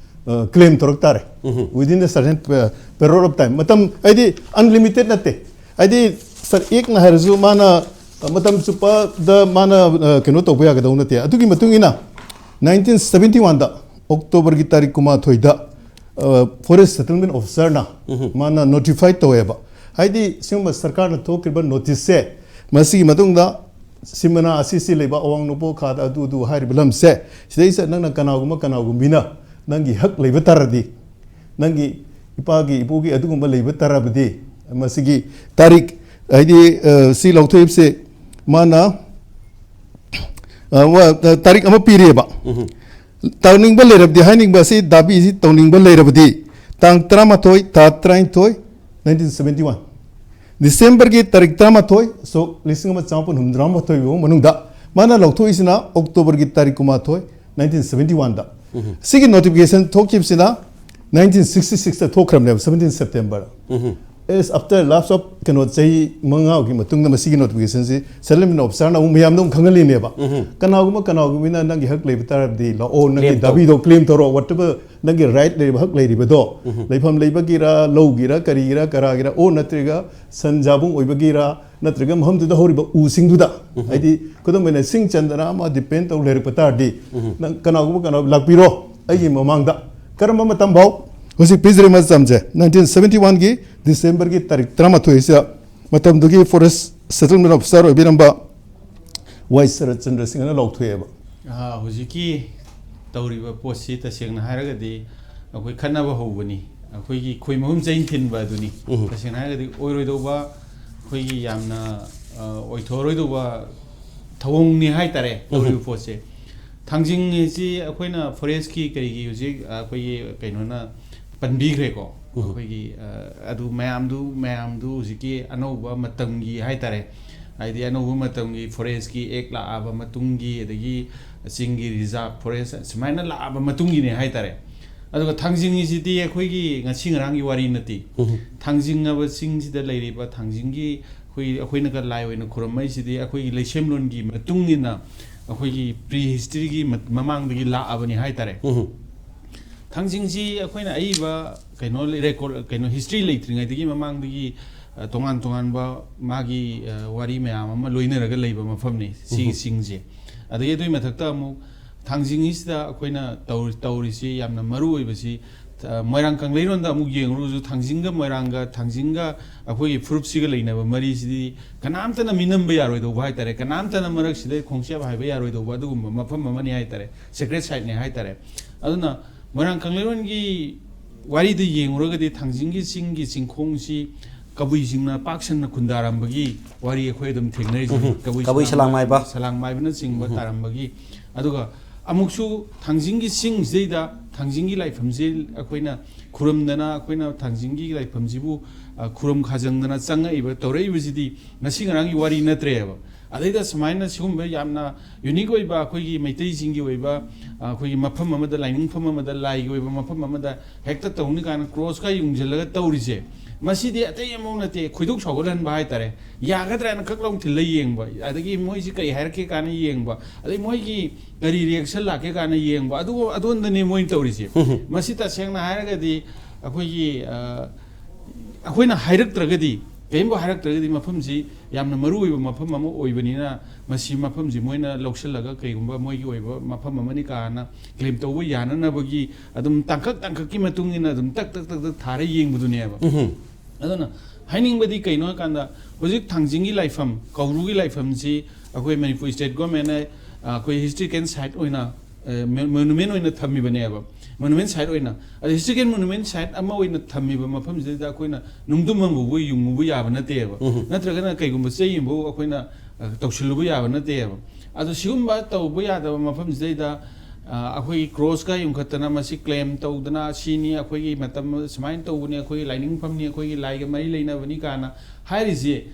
ꯑ, claim ꯇꯧꯔꯛ ꯇꯥꯔꯦ꯫ ꯎꯝ꯫ Within a certain, ꯑ, period of time꯫ ꯃꯇꯝ ꯍꯥꯏꯗꯤ unlimited ꯅꯠꯇꯦ꯫ ꯍꯥꯏꯗꯤ, ꯁꯔ ꯑꯦꯛꯅ ꯍꯥꯏꯔꯁꯨ ꯃꯥꯅ, ꯑ, ꯃꯇꯝ ꯆꯨꯞꯄꯗ ꯃꯥꯅ, ꯑ, ꯀꯩꯅꯣ ꯇꯧꯕ ꯌꯥꯒꯗꯧ ꯅꯠꯇꯦ꯫ ꯑꯗꯨꯒꯤ ꯃꯇꯨꯡ ꯏꯟꯅ nineteen seventy one ꯗ, October ꯒꯤ ꯇꯥꯔꯤꯛ ꯀꯨꯟꯃꯥꯊꯣꯏꯗ, ꯑ, forest settlement officer ꯅ ꯎꯝ꯫ ꯃꯥꯅ notify ꯇꯧꯋꯦꯕ꯫ ꯍꯥꯏꯗꯤ, ꯁꯤꯒꯨꯝꯕ ꯁꯔꯀꯥꯔꯅ ꯊꯣꯛꯈ꯭ꯔꯤꯕ notice ꯁꯦ, ꯃꯁꯤꯒꯤ ꯃꯇꯨꯡꯗ ꯁꯤꯃꯅꯥ ꯑꯁꯤ ꯁꯤ ꯂꯩꯕ ꯑꯋꯥꯡ ꯅꯣꯡꯄꯣꯛ ꯈꯥꯗ ꯑꯗꯨ ꯑꯗꯨ ꯍꯥꯏꯔꯤꯕ ꯂꯝꯁꯦ, ꯁꯤꯗꯩꯁꯤꯗ ꯅꯪꯅ ꯀꯅꯥꯒꯨꯝꯕ ꯀꯅꯥꯒꯨꯝꯕꯤꯅ ꯅꯪꯒꯤ ꯍꯛ ꯂꯩꯕ ꯇꯥꯔꯗꯤ, ꯅꯪꯒꯤ ꯏꯄꯥꯒꯤ ꯏꯄꯨꯒꯤ ꯑꯗꯨꯒꯨꯝꯕ ꯂꯩꯕ ꯇꯥꯔꯕꯗꯤ, ꯃꯁꯤꯒꯤ ꯇꯥꯔꯤꯛ, ꯍꯥꯏꯗꯤ, ꯑ, ꯁꯤ ꯂꯧꯊꯣꯛꯏꯕꯁꯦ ꯃꯥꯅ, ꯑ, ꯋꯥ-, ꯇꯥꯔꯤꯛ ꯑꯃ ꯄꯤꯔꯤꯑꯕ꯫ ꯎꯝ꯫ ꯇꯧꯅꯤꯡꯕ ꯂꯩꯔꯕꯗꯤ, ꯍꯥꯏꯅꯤꯡꯕ ꯑꯁꯤ ꯗꯥꯕꯤ ꯑꯁꯤ ꯇꯧꯅꯤꯡꯕ ꯂꯩꯔꯕꯗꯤ, ꯇꯥꯡ ꯇꯔꯥꯃꯥꯊꯣꯏ, ꯊꯥ ꯇꯔꯥꯅꯤꯊꯣꯏ, nineteen seventy one, December ꯒꯤ ꯇꯥꯔꯤꯛ ꯇꯔꯥꯃꯥꯊꯣꯏ, ꯁꯣꯛ ꯂꯤꯁꯤꯡ ꯑꯃ ꯆꯥꯃꯥꯄꯟ ꯍꯨꯝꯐꯨꯇꯔꯥꯃꯥꯊꯣꯏ ꯐꯥꯎ ꯃꯅꯨꯡꯗ, ꯃꯥꯅ ꯂꯧꯊꯣꯛꯏꯁꯤꯅ October ꯒꯤ ꯇꯥꯔꯤꯛ ꯀꯨꯟꯃꯥꯊꯣꯏ, nineteen seventy one ꯗ꯫ ꯎꯝ꯫ ꯁꯤꯒꯤ notification ꯊꯣꯛꯈꯤꯕꯁꯤꯅ nineteen sixty six ꯇ ꯊꯣꯛꯈ꯭ꯔꯕꯅꯦꯕ, seventeen September꯫ Um. Is after lapse of, ꯀꯩꯅꯣ, ꯆꯍꯤ ꯃꯉꯥꯒꯤ ꯃꯇꯨꯡꯗ ꯃꯁꯤꯒꯤ notification ꯁꯤ settlement officer ꯅ ꯑꯃꯨꯛ ꯃꯌꯥꯝꯗ ꯑꯃꯨꯛ ꯈꯪꯍꯜꯂꯤꯅꯦꯕ꯫ ꯎꯝ꯫ ꯀꯅꯥꯒꯨꯝꯕ ꯀꯅꯥꯒꯨꯝꯕꯅ ꯅꯪꯒꯤ ꯍꯛ ꯂꯩꯕ ꯇꯥꯔꯕꯗꯤ ꯂꯥꯛꯑꯣ, ꯅꯪꯒꯤ claim ꯇꯧ꯫ ꯗꯥꯕꯤꯗꯣ claim ꯇꯧꯔꯣ, whatever ꯅꯪꯒꯤ right ꯂꯩꯔꯤꯕ, ꯍꯛ ꯂꯩꯔꯤꯕꯗꯣ, ꯎꯝ꯫ ꯂꯩꯐꯝ ꯂꯩꯕꯒꯤꯔ, ꯂꯧꯒꯤꯔ, ꯀꯔꯤꯒꯤꯔ, ꯀꯔꯥꯒꯤꯔ, ꯑꯣ ꯅꯠꯇ꯭ꯔꯒ ꯁꯟ ꯖꯥꯕꯨꯡ ꯑꯣꯏꯕꯒꯤꯔ, ꯅꯠꯇ꯭ꯔꯒ ꯃꯐꯝꯗꯨꯗ ꯍꯧꯔꯤꯕ ꯎꯁꯤꯡꯗꯨꯗ, ꯎꯝ꯫ ꯍꯥꯏꯗꯤ ꯈꯨꯗꯝ ꯑꯣꯏꯅ ꯁꯤꯡ ꯆꯟꯗꯅ ꯑꯃ depend ꯇꯧ ꯂꯩꯔꯛꯄ ꯇꯥꯔꯗꯤ, ꯎꯝ꯫ ꯅꯪ ꯀꯅꯥꯒꯨꯝꯕ ꯀꯅꯥ ꯂꯥꯛꯄꯤꯔꯣ ꯑꯩꯒꯤ ꯃꯃꯥꯡꯗ꯫ ꯀꯔꯝꯕ ꯃꯇꯝ ꯐꯥꯎ? ꯍꯧꯖꯤꯛ ꯄꯤꯖꯔꯤꯕ ꯃꯇꯝꯁꯦ nineteen seventy one ꯒꯤ December ꯒꯤ ꯇꯥꯔꯤꯛ ꯇꯔꯥꯃꯥꯊꯣꯏꯁꯤꯗ ꯃꯇꯝꯗꯨꯒꯤ forest settlement officer ꯑꯣꯏꯕꯤꯔꯝꯕ ꯋꯥꯏ ꯁꯔꯠ ꯆꯟꯗ꯭ꯔ ꯁꯤꯡꯍꯅ ꯂꯥꯎꯊꯣꯛꯑꯦꯕ꯫ ꯑꯥ, ꯍꯧꯖꯤꯛꯀꯤ ꯇꯧꯔꯤꯕ ꯄꯣꯠꯁꯤ ꯇꯁꯦꯡꯅ ꯍꯥꯏꯔꯒꯗꯤ ꯑꯩꯈꯣꯏ ꯈꯠꯅꯕ ꯍꯧꯕꯅꯤ꯫ ꯑꯩꯈꯣꯏꯒꯤ ꯈꯣꯏ ꯃꯍꯨꯝ ꯆꯩꯅ ꯊꯤꯟꯕ ꯑꯗꯨꯅꯤ꯫ ꯎꯝ꯫ ꯇꯁꯦꯡꯅ ꯍꯥꯏꯔꯒꯗꯤ ꯑꯣꯏꯔꯣꯏꯗꯧꯕ, ꯑꯩꯈꯣꯏꯒꯤ ꯌꯥꯝꯅ, ꯑ, ꯑꯣꯏꯊꯣꯛꯑꯔꯣꯏꯗꯧꯕ ꯊꯧꯑꯣꯡꯅꯤ ꯍꯥꯏꯇꯥꯔꯦ, ꯎꯝ꯫ ꯇꯧꯔꯤꯕ ꯄꯣꯠꯁꯦ꯫ ꯊꯥꯡꯖꯤꯡ ꯑꯁꯤ ꯑꯩꯈꯣꯏꯅ ꯐꯣꯔꯦꯁꯀꯤ ꯀꯔꯤꯒꯤ ꯍꯧꯖꯤꯛ, ꯑ, ꯑꯩꯈꯣꯏꯒꯤ ꯀꯩꯅꯣꯅ ꯄꯟꯕꯤꯈ꯭ꯔꯦꯀꯣ꯫ ꯎꯝ꯫ ꯑꯩꯈꯣꯏꯒꯤ, ꯑ, ꯑꯗꯨ ꯃꯌꯥꯝꯗꯨ, ꯃꯌꯥꯝꯗꯨ ꯍꯧꯖꯤꯛꯀꯤ ꯑꯅꯧꯕ ꯃꯇꯝꯒꯤ ꯍꯥꯏꯇꯥꯔꯦ, ꯍꯥꯏꯗꯤ ꯑꯅꯧꯕ ꯃꯇꯝꯒꯤ ꯐꯣꯔꯦꯁꯀꯤ ꯑꯦꯛ ꯂꯥꯛꯑꯕ ꯃꯇꯨꯡꯒꯤ, ꯑꯗꯒꯤ ꯆꯤꯡꯒꯤ ꯔꯤꯖꯥꯔꯚ ꯐꯣꯔꯦꯁ ꯁꯨꯃꯥꯏꯅ ꯂꯥꯛꯑꯕ ꯃꯇꯨꯡꯒꯤꯅꯦ ꯍꯥꯏꯇꯥꯔꯦ꯫ ꯑꯗꯨꯒ ꯊꯥꯡꯖꯤꯡ ꯑꯁꯤꯗꯤ ꯑꯩꯈꯣꯏꯒꯤ ꯉꯁꯤ ꯉꯔꯥꯡꯒꯤ ꯋꯥꯔꯤ ꯅꯠꯇꯦ꯫ ꯎꯝ꯫ ꯊꯥꯡꯖꯤꯡ ꯍꯥꯏꯕ ꯆꯤꯡꯁꯤꯗ ꯂꯩꯔꯤꯕ ꯊꯥꯡꯖꯤꯡꯒꯤ ꯑꯩꯈꯣꯏ, ꯑꯩꯈꯣꯏꯅꯒ ꯂꯥꯏ ꯑꯣꯏꯅ ꯈꯨꯔꯨꯝꯃꯛꯏꯁꯤꯗꯤ ꯑꯩꯈꯣꯏꯒꯤ ꯂꯩꯁꯦꯝꯂꯣꯟꯒꯤ ꯃꯇꯨꯡ ꯏꯟꯅ ꯑꯩꯈꯣꯏꯒꯤ ꯄ꯭ꯔꯤ ꯍꯤꯁꯇ꯭ꯔꯤꯒꯤ ꯃ-, ꯃꯃꯥꯡꯗꯒꯤ ꯂꯥꯛꯑꯕꯅꯤ ꯍꯥꯏꯇꯥꯔꯦ꯫ ꯎꯝ꯫ ꯊꯥꯡꯖꯤꯡꯁꯤ ꯑꯩꯈꯣꯏꯅ ꯑꯏꯕ ꯀꯩꯅꯣ ꯂꯩ-, ꯔꯦꯀꯣꯔꯗ, ꯀꯩꯅꯣ ꯍꯤꯁꯇ꯭ꯔꯤ ꯂꯩꯇ꯭ꯔꯤꯉꯩꯗꯒꯤ ꯃꯃꯥꯡꯗꯒꯤ, ꯑ, ꯇꯣꯉꯥꯟ ꯇꯣꯉꯥꯟꯕ ꯃꯥꯒꯤ, ꯑ, ꯋꯥꯔꯤ ꯃꯌꯥꯝ ꯑꯃ ꯂꯣꯏꯅꯔꯒ ꯂꯩꯕ ꯃꯐꯝꯅꯤ ꯁꯤꯒꯤ ꯎꯝ꯫ ꯆꯤꯡꯁꯦ꯫ ꯑꯗꯒꯤ ꯑꯗꯨꯒꯤ ꯃꯊꯛꯇ ꯑꯃꯨꯛ ꯊꯥꯡꯖꯤꯡꯁꯤꯗ ꯑꯩꯈꯣꯏꯅ ꯇꯧ-, ꯇꯧꯔꯤꯁꯤ ꯌꯥꯝꯅ ꯃꯔꯨ ꯑꯣꯏꯕꯁꯤ, ꯑ, ꯃꯣꯏꯔꯥꯡ ꯀꯪꯂꯩꯔꯣꯟꯗ ꯑꯃꯨꯛ ꯌꯦꯡꯉꯨꯔꯒꯁꯨ ꯊꯥꯡꯖꯤꯡꯒ ꯃꯣꯏꯔꯥꯡꯒ, ꯊꯥꯡꯖꯤꯡꯒ ꯑꯩꯈꯣꯏꯒꯤ ꯐꯨꯔꯨꯞꯁꯤꯒ ꯂꯩꯅꯕ ꯃꯔꯤꯁꯤꯗꯤ ꯀꯅꯥꯝꯇꯅ ꯃꯤꯅꯝꯕ ꯌꯥꯔꯣꯏꯗꯧꯕ ꯍꯥꯏꯇꯥꯔꯦ, ꯀꯅꯥꯝꯇꯅ ꯃꯔꯛꯁꯤꯗ ꯈꯣꯡꯆꯦꯞ ꯍꯥꯏꯕ ꯌꯥꯔꯣꯏꯗꯧꯕ ꯑꯗꯨꯒꯨꯝꯕ ꯃꯐꯝ ꯑꯃꯅꯤ ꯍꯥꯏꯇꯥꯔꯦ, ꯁꯦꯀ꯭ꯔꯦꯠ ꯁꯥꯏꯠꯅꯤ ꯍꯥꯏꯇꯥꯔꯦ꯫ ꯑꯗꯨꯅ ꯃꯣꯏꯔꯥꯡ ꯀꯪꯂꯩꯔꯣꯟꯒꯤ ꯋꯥꯔꯤꯗ ꯌꯦꯡꯉꯨꯔꯒꯗꯤ ꯊꯥꯡꯖꯤꯡꯒꯤ ꯆꯤꯡꯒꯤ ꯆꯤꯡꯈꯣꯡꯁꯤ ꯀꯕꯨꯏꯁꯤꯡꯅ ꯄꯥꯛ ꯁꯟꯅ ꯈꯨꯟꯗꯥꯔꯝꯕꯒꯤ ꯋꯥꯔꯤ ꯑꯩꯈꯣꯏ ꯑꯗꯨꯝ ꯊꯦꯡꯅꯔꯤꯁꯤꯅꯤ꯫ ꯎꯝ꯫ ꯀꯕꯨꯏ ꯀꯕꯨꯏ ꯁꯂꯥꯡ ꯁꯂꯥꯡ ꯃꯥꯏꯕ꯫ ꯁꯂꯥꯡ ꯃꯥꯏꯕꯅꯆꯤꯡꯕ ꯎꯝ꯫ ꯇꯥꯔꯝꯕꯒꯤ꯫ ꯑꯗꯨꯒ ꯑꯃꯨꯛꯁꯨ ꯊꯥꯡꯖꯤꯡꯒꯤ ꯆꯤꯡꯁꯤꯗꯩꯗ ꯊꯥꯡꯖꯤꯡꯒꯤ ꯂꯥꯏꯐꯝꯁꯤ ꯑꯩꯈꯣꯏꯅ ꯈꯨꯔꯨꯝꯗꯅ, ꯑꯩꯈꯣꯏꯅ ꯊꯥꯡꯖꯤꯡꯒꯤ ꯂꯥꯏꯐꯝꯁꯤꯕꯨ, ꯑ, ꯈꯨꯔꯨꯝ ꯈꯥꯖꯪꯗꯅ ꯆꯪꯉꯛꯏꯕ, ꯇꯧꯔꯛꯏꯕꯁꯤꯗꯤ ꯉꯁꯤ ꯉꯔꯥꯡꯒꯤ ꯋꯥꯔꯤ ꯅꯠꯇ꯭ꯔꯦꯕ꯫ ꯑꯗꯩꯗ ꯁꯨꯃꯥꯏꯅ ꯁꯤꯒꯨꯝꯕ ꯌꯥꯝꯅ ꯌꯨꯅꯤꯛ ꯑꯣꯏꯕ ꯑꯩꯈꯣꯏꯒꯤ ꯃꯩꯇꯩꯁꯤꯡꯒꯤ ꯑꯣꯏꯕ, ꯑ, ꯑꯩꯈꯣꯏꯒꯤ ꯃꯐꯝ ꯑꯃꯗ, ꯂꯥꯏꯅꯤꯡꯐꯝ ꯑꯃꯗ, ꯂꯥꯏꯒꯤ ꯑꯣꯏꯕ ꯃꯐꯝ ꯑꯃꯗ ꯍꯦꯛꯇ ꯇꯧꯅꯤ ꯀꯥꯏꯅ ꯀ꯭ꯔꯣꯁꯀ ꯌꯨꯡꯁꯤꯜꯂꯒ ꯇꯧꯔꯤꯁꯦ, ꯃꯁꯤꯗꯤ ꯑꯇꯩ ꯑꯃꯐꯥꯎ ꯅꯠꯇꯦ, ꯈꯣꯏꯗꯧ ꯁꯥꯎꯒꯠꯍꯟꯕ ꯍꯥꯏꯇꯥꯔꯦ꯫ ꯌꯥꯒꯗ꯭ꯔꯥꯅ ꯀꯛ ꯂꯥꯎ ꯊꯤꯜꯂ ꯌꯦꯡꯕ, ꯑꯗꯒꯤ ꯃꯣꯏꯁꯤ ꯀꯔꯤ ꯍꯥꯏꯔꯛꯀꯦ ꯀꯥꯏꯅ ꯌꯦꯡꯕ, ꯑꯗꯩ ꯃꯣꯏꯒꯤ ꯀꯔꯤ ꯔꯤꯌꯦꯛꯁꯟ ꯂꯥꯛꯀꯦ ꯀꯥꯏꯅ ꯌꯦꯡꯕ, ꯑꯗꯨ, ꯑꯗꯣꯝꯗꯅꯦ ꯃꯣꯏꯅ ꯇꯧꯔꯤꯁꯦ꯫ ꯃꯁꯤ ꯇꯁꯦꯡꯅ ꯍꯥꯏꯔꯒꯗꯤ ꯑꯩꯈꯣꯏꯒꯤ, ꯑ, ꯑꯩꯈꯣꯏꯅ ꯍꯥꯏꯔꯛꯇ꯭ꯔꯒꯗꯤ, ꯀꯔꯤꯝꯐꯥꯎ ꯍꯥꯏꯔꯛꯇ꯭ꯔꯒꯗꯤ ꯃꯐꯝꯁꯤ ꯌꯥꯝꯅ ꯃꯔꯨ ꯑꯣꯏꯕ ꯃꯐꯝ ꯑꯃ ꯑꯣꯏꯕꯅꯤꯅ, ꯃꯁꯤ ꯃꯐꯝꯁꯤ ꯃꯣꯏꯅ ꯂꯧꯁꯤꯜꯂꯒ ꯀꯩꯒꯨꯝꯕ ꯃꯣꯏꯒꯤ ꯑꯣꯏꯕ ꯃꯐꯝ ꯑꯃꯅꯤ ꯀꯥꯏꯅ ꯀ꯭ꯂꯦꯝ ꯇꯧꯕ ꯌꯥꯅꯅꯕꯒꯤ ꯑꯗꯨꯝ ꯇꯥꯡꯀꯛ ꯇꯥꯡꯀꯛꯀꯤ ꯃꯇꯨꯡ ꯏꯟꯅ ꯑꯗꯨꯝ ꯇꯛ ꯇꯛ ꯇꯛ ꯇꯛ ꯊꯥꯔ ꯌꯦꯡꯕꯗꯨꯅꯦꯕ꯫ ꯎꯝꯍꯨꯝ꯫ ꯑꯗꯨꯅ ꯍꯥꯏꯅꯤꯡꯕꯗꯤ ꯀꯩꯅꯣ ꯍꯥꯏꯀꯥꯟꯗ, ꯍꯧꯖꯤꯛ ꯊꯥꯡꯖꯤꯡꯒꯤ ꯂꯥꯏꯐꯝ, ꯀꯧꯕ꯭ꯔꯨꯒꯤ ꯂꯥꯏꯐꯝꯁꯤ ꯑꯩꯈꯣꯏ ꯃꯅꯤꯄꯨꯔ ꯁ꯭ꯇꯦꯠ ꯒꯣꯔꯃꯦꯟꯅ, ꯑ, ꯑꯩꯈꯣꯏ ꯍꯤꯁꯇꯣꯔꯤꯀꯦꯜ ꯁꯥꯏꯠ ꯑꯣꯏꯅ, ꯑ, ꯃꯣ-, ꯃꯣꯅꯨꯃꯦꯟ ꯑꯣꯏꯅ ꯊꯝꯃꯤꯕꯅꯦꯕ꯫ ꯃꯣꯅꯨꯃꯦꯟ ꯁꯥꯏꯠ ꯑꯣꯏꯅ, ꯑꯗ ꯍꯤꯁꯇꯣꯔꯤꯀꯦꯜ ꯃꯣꯅꯨꯃꯦꯟ ꯁꯥꯏꯠ ꯑꯃ ꯑꯣꯏꯅ ꯊꯝꯃꯤꯕ ꯃꯐꯝꯁꯤꯗꯩꯗ ꯑꯩꯈꯣꯏꯅ ꯅꯨꯡꯗꯨꯝ ꯑꯃꯕꯨ ꯌꯨꯡꯉꯨꯕ ꯌꯥꯕ ꯅꯠꯇꯦꯕ꯫ ꯎꯝ꯫ ꯅꯠꯇ꯭ꯔꯒꯅ ꯀꯩꯒꯨꯝꯕ ꯆꯩ ꯑꯃꯕꯨ ꯑꯩꯈꯣꯏꯅ, ꯑ, ꯇꯧꯁꯤꯜꯂꯨꯕ ꯌꯥꯕ ꯅꯠꯇꯦꯕ꯫ ꯑꯗꯣ ꯁꯤꯒꯨꯝꯕ ꯇꯧꯕ ꯌꯥꯗꯕ ꯃꯐꯝꯁꯤꯗꯩꯗ, ꯑ, ꯑꯩꯈꯣꯏꯒꯤ ꯀ꯭ꯔꯣꯁꯀ ꯌꯨꯡꯈꯠꯇꯅ ꯃꯁꯤ ꯀ꯭ꯂꯦꯝ ꯇꯧꯗꯅ, "ꯁꯤꯅꯤ ꯑꯩꯈꯣꯏꯒꯤ ꯃꯇꯝ, ꯁꯨꯃꯥꯏꯅ ꯇꯧꯕꯅꯤ, ꯑꯩꯈꯣꯏꯒꯤ ꯂꯥꯏꯅꯤꯡꯐꯝꯅꯤ, ꯑꯩꯈꯣꯏꯒꯤ ꯂꯥꯏꯒ ꯃꯔꯤ ꯂꯩꯅꯕꯅꯤ" ꯀꯥꯏꯅ ꯍꯥꯏꯔꯤꯁꯦ,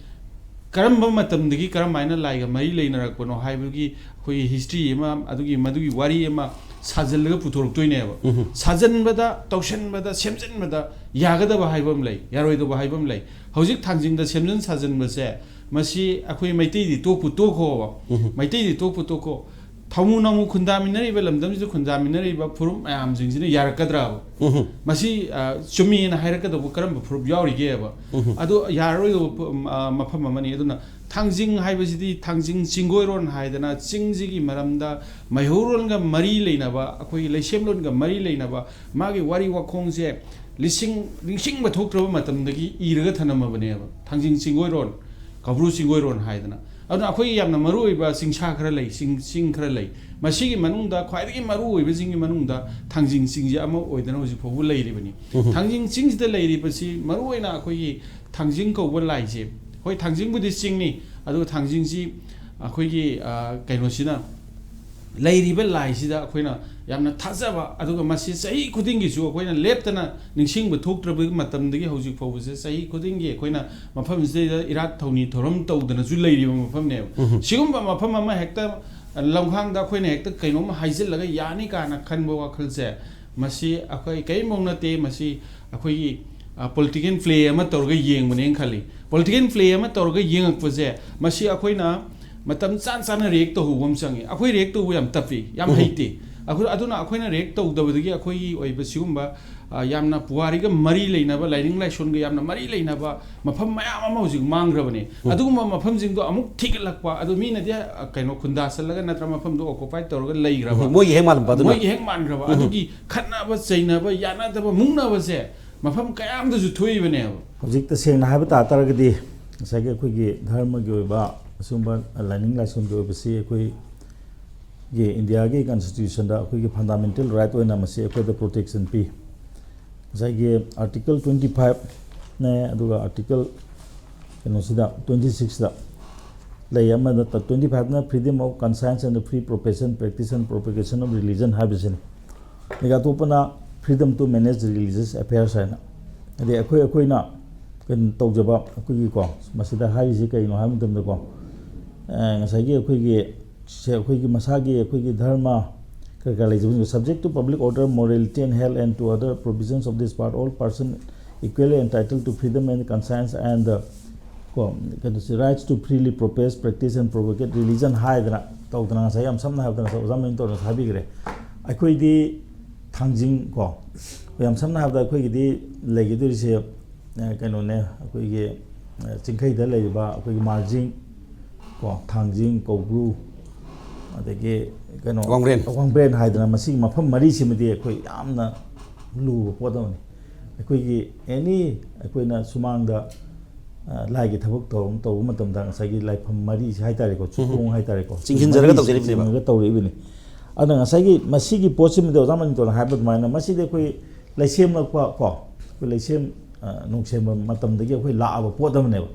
ꯀꯔꯝꯕ ꯃꯇꯝꯗꯒꯤ ꯀꯔꯝꯍꯥꯏꯅ ꯂꯥꯏꯒ ꯃꯔꯤ ꯂꯩꯅꯔꯛꯄꯅꯣ ꯍꯥꯏꯕꯒꯤ ꯑꯩꯈꯣꯏꯒꯤ ꯍꯤꯁꯇ꯭ꯔꯤ ꯑꯃ, ꯑꯗꯨꯒꯤ, ꯃꯗꯨꯒꯤ ꯋꯥꯔꯤ ꯑꯃ ꯁꯥꯖꯜꯂꯒ ꯄꯨꯊꯣꯔꯛꯇꯣꯏꯅꯦꯕ꯫ ꯎꯝ꯫ ꯁꯥꯖꯟꯕꯗ, ꯇꯧꯁꯟꯕꯗ, ꯁꯦꯝꯖꯤꯟꯕꯗ ꯌꯥꯒꯗꯕ ꯍꯥꯏꯕ ꯑꯃ ꯂꯩ, ꯌꯥꯔꯣꯏꯗꯕ ꯍꯥꯏꯕ ꯑꯃ ꯂꯩ꯫ ꯍꯧꯖꯤꯛ ꯊꯥꯡꯖꯤꯡꯗ ꯁꯦꯝꯖꯤꯟ ꯁꯥꯖꯟꯕꯁꯦ, ꯃꯁꯤ ꯑꯩꯈꯣꯏ ꯃꯩꯇꯩꯗꯤ ꯇꯣꯛꯄꯨ ꯇꯣꯛꯈꯣꯕ꯫ ꯎꯝ꯫ ꯃꯩꯇꯩꯗꯤ ꯇꯣꯛꯄꯨ ꯇꯣꯛꯈꯣ꯫ ꯊꯃꯨ ꯅꯃꯨ ꯈꯨꯟꯗꯥꯃꯤꯟꯅꯔꯤꯕ, ꯂꯝꯗꯝꯁꯤꯗ ꯈꯨꯟꯗꯥꯃꯤꯟꯅꯔꯤꯕ ꯐꯨꯔꯨꯞ ꯃꯌꯥꯝꯁꯤꯡꯁꯤꯅ ꯌꯥꯔꯛꯀꯗ꯭ꯔꯥꯕ? ꯎꯝ꯫ ꯃꯁꯤ, ꯑ, ꯆꯨꯝꯃꯦꯅ ꯍꯥꯏꯔꯛꯀꯗꯧꯕ ꯀꯔꯝꯕ ꯐꯨꯔꯨꯞ ꯌꯥꯎꯔꯤꯒꯦꯕ? ꯎꯝ꯫ ꯑꯗꯨ ꯌꯥꯔꯔꯣꯏꯗꯧꯕ ꯐꯨ-, ꯑ, ꯃꯐꯝ ꯑꯃꯅꯤ꯫ ꯑꯗꯨꯅ ꯊꯥꯡꯖꯤꯡ ꯍꯥꯏꯕꯁꯤꯗꯤ ꯊꯥꯡꯖꯤꯡ ꯆꯤꯡꯒꯣꯏꯔꯣꯟ ꯍꯥꯏꯗꯅ ꯆꯤꯡꯁꯤꯒꯤ ꯃꯔꯝꯗ, ꯃꯩꯍꯧꯔꯣꯟꯒ ꯃꯔꯤ ꯂꯩꯅꯕ, ꯑꯩꯈꯣꯏꯒꯤ ꯂꯩꯁꯦꯝꯂꯣꯟꯒ ꯃꯔꯤ ꯂꯩꯅꯕ ꯃꯥꯒꯤ ꯋꯥꯔꯤ ꯋꯥꯈꯣꯡꯁꯦ ꯂꯤꯁꯤꯡ, ꯅꯤꯡꯁꯤꯡꯕ ꯊꯣꯛꯇ꯭ꯔꯕ ꯃꯇꯝꯗꯒꯤ ꯏꯔꯒ ꯊꯅꯝꯃꯕꯅꯦꯕ, ꯊꯥꯡꯖꯤꯡ ꯆꯤꯡꯒꯣꯏꯔꯣꯟ, ꯀꯧꯕ꯭ꯔꯨ ꯆꯤꯡꯒꯣꯏꯔꯣꯟ ꯍꯥꯏꯗꯅ꯫ ꯑꯗꯨꯅ ꯑꯩꯈꯣꯏꯒꯤ ꯌꯥꯝꯅ ꯃꯔꯨꯑꯣꯏꯕ ꯆꯤꯡꯁꯥ ꯈꯔ ꯂꯩ, ꯆꯤꯡ, ꯆꯤꯡ ꯈꯔ ꯂꯩ꯫ ꯃꯁꯤꯒꯤ ꯃꯅꯨꯡꯗ ꯈ꯭ꯋꯥꯏꯗꯒꯤ ꯃꯔꯨꯑꯣꯏꯕꯁꯤꯡꯒꯤ ꯃꯅꯨꯡꯗ ꯊꯥꯡꯖꯤꯡ ꯆꯤꯡꯁꯦ ꯑꯃ ꯑꯣꯏꯗꯅ ꯍꯧꯖꯤꯛ ꯐꯥꯎꯕ ꯂꯩꯔꯤꯕꯅꯤ꯫ ꯎꯝ꯫ ꯊꯥꯡꯖꯤꯡ ꯆꯤꯡꯁꯤꯗ ꯂꯩꯔꯤꯕꯁꯤ ꯃꯔꯨꯑꯣꯏꯅ ꯑꯩꯈꯣꯏꯒꯤ ꯊꯥꯡꯖꯤꯡ ꯀꯧꯕ ꯂꯥꯏꯁꯦ, ꯍꯣꯏ, ꯊꯥꯡꯖꯤꯡꯕꯨꯗꯤ ꯆꯤꯡꯅꯤ, ꯑꯗꯨꯒ ꯊꯥꯡꯖꯤꯡꯁꯤ ꯑꯩꯈꯣꯏꯒꯤ, ꯑ, ꯀꯩꯅꯣꯁꯤꯅ, ꯂꯩꯔꯤꯕ ꯂꯥꯏꯁꯤꯗ ꯑꯩꯈꯣꯏꯅ ꯌꯥꯝꯅ ꯊꯥꯖꯕ, ꯑꯗꯨꯒ ꯃꯁꯤ ꯆꯍꯤ ꯈꯨꯗꯤꯡꯒꯤꯁꯨ ꯑꯩꯈꯣꯏꯅ ꯂꯦꯞꯇꯅ ꯅꯤꯡꯁꯤꯡꯕ ꯊꯣꯛꯇ꯭ꯔꯕ ꯃꯇꯝꯗꯒꯤ ꯍꯧꯖꯤꯛ ꯐꯥꯎꯕꯁꯦ ꯆꯍꯤ ꯈꯨꯗꯤꯡꯒꯤ ꯑꯩꯈꯣꯏꯅ ꯃꯐꯝꯁꯤꯗꯩꯗ ꯏꯔꯥꯠ ꯊꯧꯅꯤ ꯊꯧꯔꯝ ꯇꯧꯗꯅꯁꯨ ꯂꯩꯔꯤꯕ ꯃꯐꯝꯅꯦꯕ꯫ ꯎꯝ꯫ ꯁꯤꯒꯨꯝꯕ ꯃꯐꯝ ꯑꯃ ꯍꯦꯛꯇ ꯂꯝꯈꯥꯡꯗ ꯑꯩꯈꯣꯏꯅ ꯍꯦꯛꯇ ꯀꯩꯅꯣꯝ ꯍꯥꯏꯖꯤꯜꯂꯒ ꯌꯥꯅꯤ ꯀꯥꯏꯅ ꯈꯟꯕ ꯋꯥꯈꯜꯁꯦ, ꯃꯁꯤ ꯑꯩꯈꯣꯏ ꯀꯔꯤꯝꯐꯧ ꯅꯠꯇꯦ꯫ ꯃꯁꯤ ꯑꯩꯈꯣꯏꯒꯤ, ꯑ, political play ꯑꯃ ꯇꯧꯔꯒ ꯌꯦꯡꯕꯅꯦꯅ ꯈꯜꯂꯤ꯫ Political play ꯑꯃ ꯇꯧꯔꯒ ꯌꯦꯡꯉꯛꯄꯁꯦ, ꯃꯁꯤ ꯑꯩꯈꯣꯏꯅ ꯃꯇꯝ ꯆꯥꯅ ꯆꯥꯅ react ꯇꯧꯍꯧꯕ ꯑꯃ ꯆꯪꯉꯤ꯫ ꯑꯩꯈꯣꯏ react ꯇꯧꯕ ꯌꯥꯝ ꯇꯞꯄꯤ, ꯌꯥꯝ ꯎꯝ꯫ ꯍꯩꯇꯦ꯫ ꯑꯩꯈꯣꯏ, ꯑꯗꯨꯅ ꯑꯩꯈꯣꯏꯅ react ꯇꯧꯗꯕꯗꯒꯤ ꯑꯩꯈꯣꯏꯒꯤ ꯑꯣꯏꯕ ꯁꯤꯒꯨꯝꯕ, ꯑ, ꯌꯥꯝꯅ ꯄꯨꯋꯥꯔꯤꯒ ꯃꯔꯤ ꯂꯩꯅꯕ, ꯂꯥꯏꯅꯤꯡ ꯂꯥꯏꯁꯣꯟꯒ ꯌꯥꯝꯅ ꯃꯔꯤ ꯂꯩꯅꯕ ꯃꯐꯝ ꯃꯌꯥꯝ ꯑꯃ ꯍꯧꯖꯤꯛ ꯃꯥꯡꯈ꯭ꯔꯕꯅꯦ꯫ ꯎꯝ꯫ ꯑꯗꯨꯒꯨꯝꯕ ꯃꯐꯝꯁꯤꯡꯗꯣ ꯑꯃꯨꯛ ꯊꯤꯒꯠꯂꯛꯄ, ꯑꯗꯨ ꯃꯤꯅꯗꯤ, ꯑ, ꯀꯩꯅꯣ, ꯈꯨꯟꯗꯥꯁꯜꯂꯒ ꯅꯠꯇ꯭ꯔ ꯃꯐꯝꯗꯣ occupy ꯇꯧꯔꯒ ꯂꯩꯈ꯭ꯔꯕ, ꯎꯝ, ꯃꯣꯏꯒꯤ ꯍꯦꯛ ꯃꯥꯟꯕ ꯑꯗꯨꯅ꯫ ꯃꯣꯏꯒꯤ ꯍꯦꯛ ꯃꯥꯟꯈ꯭ꯔꯕ, ꯎꯝ꯫ ꯑꯗꯨꯒꯤ ꯈꯠꯅꯕ ꯆꯩꯅꯕ, ꯌꯥꯅꯗꯕ, ꯃꯨꯛꯅꯕꯁꯦ ꯃꯐꯝ ꯀꯌꯥ ꯑꯃꯗꯁꯨ ꯊꯣꯛꯏꯕꯅꯦꯕ꯫ ꯍꯧꯖꯤꯛ ꯇꯁꯦꯡꯅ ꯍꯥꯏꯕ ꯇꯥ ꯇꯥꯔꯒꯗꯤ, ꯉꯁꯥꯏꯒꯤ ꯑꯩꯈꯣꯏꯒꯤ ꯙꯔꯃꯒꯤ ꯑꯣꯏꯕ ꯑꯁꯤꯒꯨꯝꯕ ꯂꯥꯏꯅꯤꯡ ꯂꯥꯏꯁꯣꯟꯒꯤ ꯑꯣꯏꯕꯁꯤ ꯑꯩꯈꯣꯏ ꯒꯤ ꯏꯟꯗꯤꯌꯥꯒꯤ ꯀꯟꯁꯇꯤꯇ꯭ꯌꯨꯁꯟꯗ ꯑꯩꯈꯣꯏꯒꯤ ꯐꯟꯗꯥꯃꯦꯟꯇꯦꯜ ꯔꯥꯏꯠ ꯑꯣꯏꯅ ꯃꯁꯤ ꯑꯩꯈꯣꯏꯗ ꯄ꯭ꯔꯣꯇꯦꯛꯁꯟ ꯄꯤ꯫ ꯉꯁꯥꯏꯒꯤ ꯑꯥꯔꯇꯤꯀꯜ ꯇ꯭ꯋꯦꯟꯇꯤ ꯐꯥꯏꯚꯅꯦ, ꯑꯗꯨꯒ ꯑꯥꯔꯇꯤꯀꯜ ꯀꯩꯅꯣꯁꯤꯗ, ꯇ꯭ꯋꯦꯟꯇꯤ ꯁꯤꯛꯁꯇ ꯂꯩ꯫ ꯑꯃꯗ twenty ꯐꯥꯏꯚꯅ freedom of conscience and the free profession, practice and propagation of religion ꯍꯥꯏꯕꯁꯤꯅꯤ꯫ ꯑꯗꯒꯤ ꯑꯇꯣꯞꯄꯅ freedom to manage religious affairs ꯍꯥꯏꯅ꯫ ꯑꯗꯩ ꯑꯩꯈꯣꯏ ꯑꯩꯈꯣꯏꯅ ꯀꯩꯅꯣ ꯇꯧꯖꯕ ꯑꯩꯈꯣꯏꯒꯤꯀꯣ, ꯃꯁꯤꯗ ꯍꯥꯏꯔꯤꯁꯤ ꯀꯩꯅꯣ ꯍꯥꯏꯕ ꯃꯇꯝꯗꯀꯣ, ꯑ, ꯉꯁꯥꯏꯒꯤ ꯑꯩꯈꯣꯏꯒꯤ ꯁꯦ, ꯑꯩꯈꯣꯏꯒꯤ ꯃꯁꯥꯒꯤ ꯑꯩꯈꯣꯏꯒꯤ ꯙꯔꯃ ꯀꯔꯤ ꯀꯔꯥ ꯂꯩꯖꯕꯁꯤꯡꯗꯣ, subject to public order, morality and health and to other provisions of this part, all person equally entitled to freedom and conscience and, uh, ꯀꯣ, ꯀꯩꯅꯣꯁꯤ, rights to freely profess, practice and propagate religion ꯍꯥꯏꯗꯅ ꯇꯧꯗꯅ, ꯉꯁꯥꯏ ꯌꯥꯝ ꯁꯝꯅ ꯍꯥꯏꯔꯕꯗ ꯉꯁꯥꯏ ꯑꯣꯖꯥ ꯃꯍꯦꯟꯗ꯭ꯔꯅꯁꯨ ꯍꯥꯏꯕꯤꯈ꯭ꯔꯦ꯫ ꯑꯩꯈꯣꯏꯗꯤ ꯊꯥꯡꯖꯤꯡ ꯀꯣ, ꯑꯩꯈꯣꯏ ꯌꯥꯝ ꯁꯝꯅ ꯍꯥꯏꯔꯕꯗ ꯑꯩꯈꯣꯏꯒꯤꯗꯤ ꯂꯩꯒꯗꯣꯔꯤꯁꯦ, ꯑ, ꯀꯩꯅꯣꯅꯦ, ꯑꯩꯈꯣꯏꯒꯤ, ꯑ, ꯆꯤꯡꯈꯩꯗ ꯂꯩꯔꯤꯕ ꯑꯩꯈꯣꯏꯒꯤ ꯃꯥꯔꯖꯤꯡ ꯀꯣ, ꯊꯥꯡꯖꯤꯡ, ꯀꯧꯕ꯭ꯔꯨ, ꯑꯗꯒꯤ ꯀꯩꯅꯣ, ꯋꯥꯡꯕ꯭ꯔꯦꯟ꯫ ꯋꯥꯡꯕ꯭ꯔꯦꯟ ꯍꯥꯏꯗꯅ, ꯃꯁꯤꯒꯤ ꯃꯐꯝ ꯃꯔꯤꯁꯤꯃꯗꯤ ꯑꯩꯈꯣꯏ ꯌꯥꯝꯅ ꯂꯨꯕ ꯄꯣꯠ ꯑꯃꯅꯤ꯫ ꯑꯩꯈꯣꯏꯒꯤ ꯑꯦꯅꯤ, ꯑꯩꯈꯣꯏꯅ ꯁꯨꯃꯥꯡꯗ, ꯑ, ꯂꯥꯏꯒꯤ ꯊꯕꯛ ꯇꯧꯔ-, ꯇꯧꯕ ꯃꯇꯝꯗ ꯉꯁꯥꯏꯒꯤ ꯂꯥꯏꯐꯝ ꯃꯔꯤꯁꯤ ꯍꯥꯏꯇꯥꯔꯦꯀꯣ, ꯆꯤꯡꯈꯣꯡ ꯍꯥꯏꯇꯥꯔꯦꯀꯣ, ꯆꯤꯡꯁꯤꯟꯖꯔꯒ ꯃꯔꯤꯁꯤ ꯇꯧꯖꯔꯤꯕꯅꯦꯕ꯫ ꯆꯤꯡꯉꯒ ꯇꯧꯔꯛꯏꯕꯅꯤ꯫ ꯑꯗꯨꯅ ꯉꯁꯥꯏꯒꯤ ꯃꯁꯤꯒꯤ ꯄꯣꯠꯁꯤꯃꯗꯤ ꯑꯣꯖꯥ ꯃꯅꯤꯇꯣꯟꯅ ꯍꯥꯏꯕ ꯑꯗꯨꯃꯥꯏꯅ ꯃꯁꯤꯗꯤ ꯑꯩꯈꯣꯏ ꯂꯩꯁꯦꯝꯂꯛꯄ ꯀꯣ, ꯑꯩꯈꯣꯏ ꯂꯩꯁꯦꯝ, ꯑ, ꯅꯨꯡꯁꯦꯝꯕ ꯃꯇꯝꯗꯒꯤ ꯑꯩꯈꯣꯏ ꯂꯥꯛꯑꯕ ꯄꯣꯠ ꯑꯃꯅꯦꯕ꯫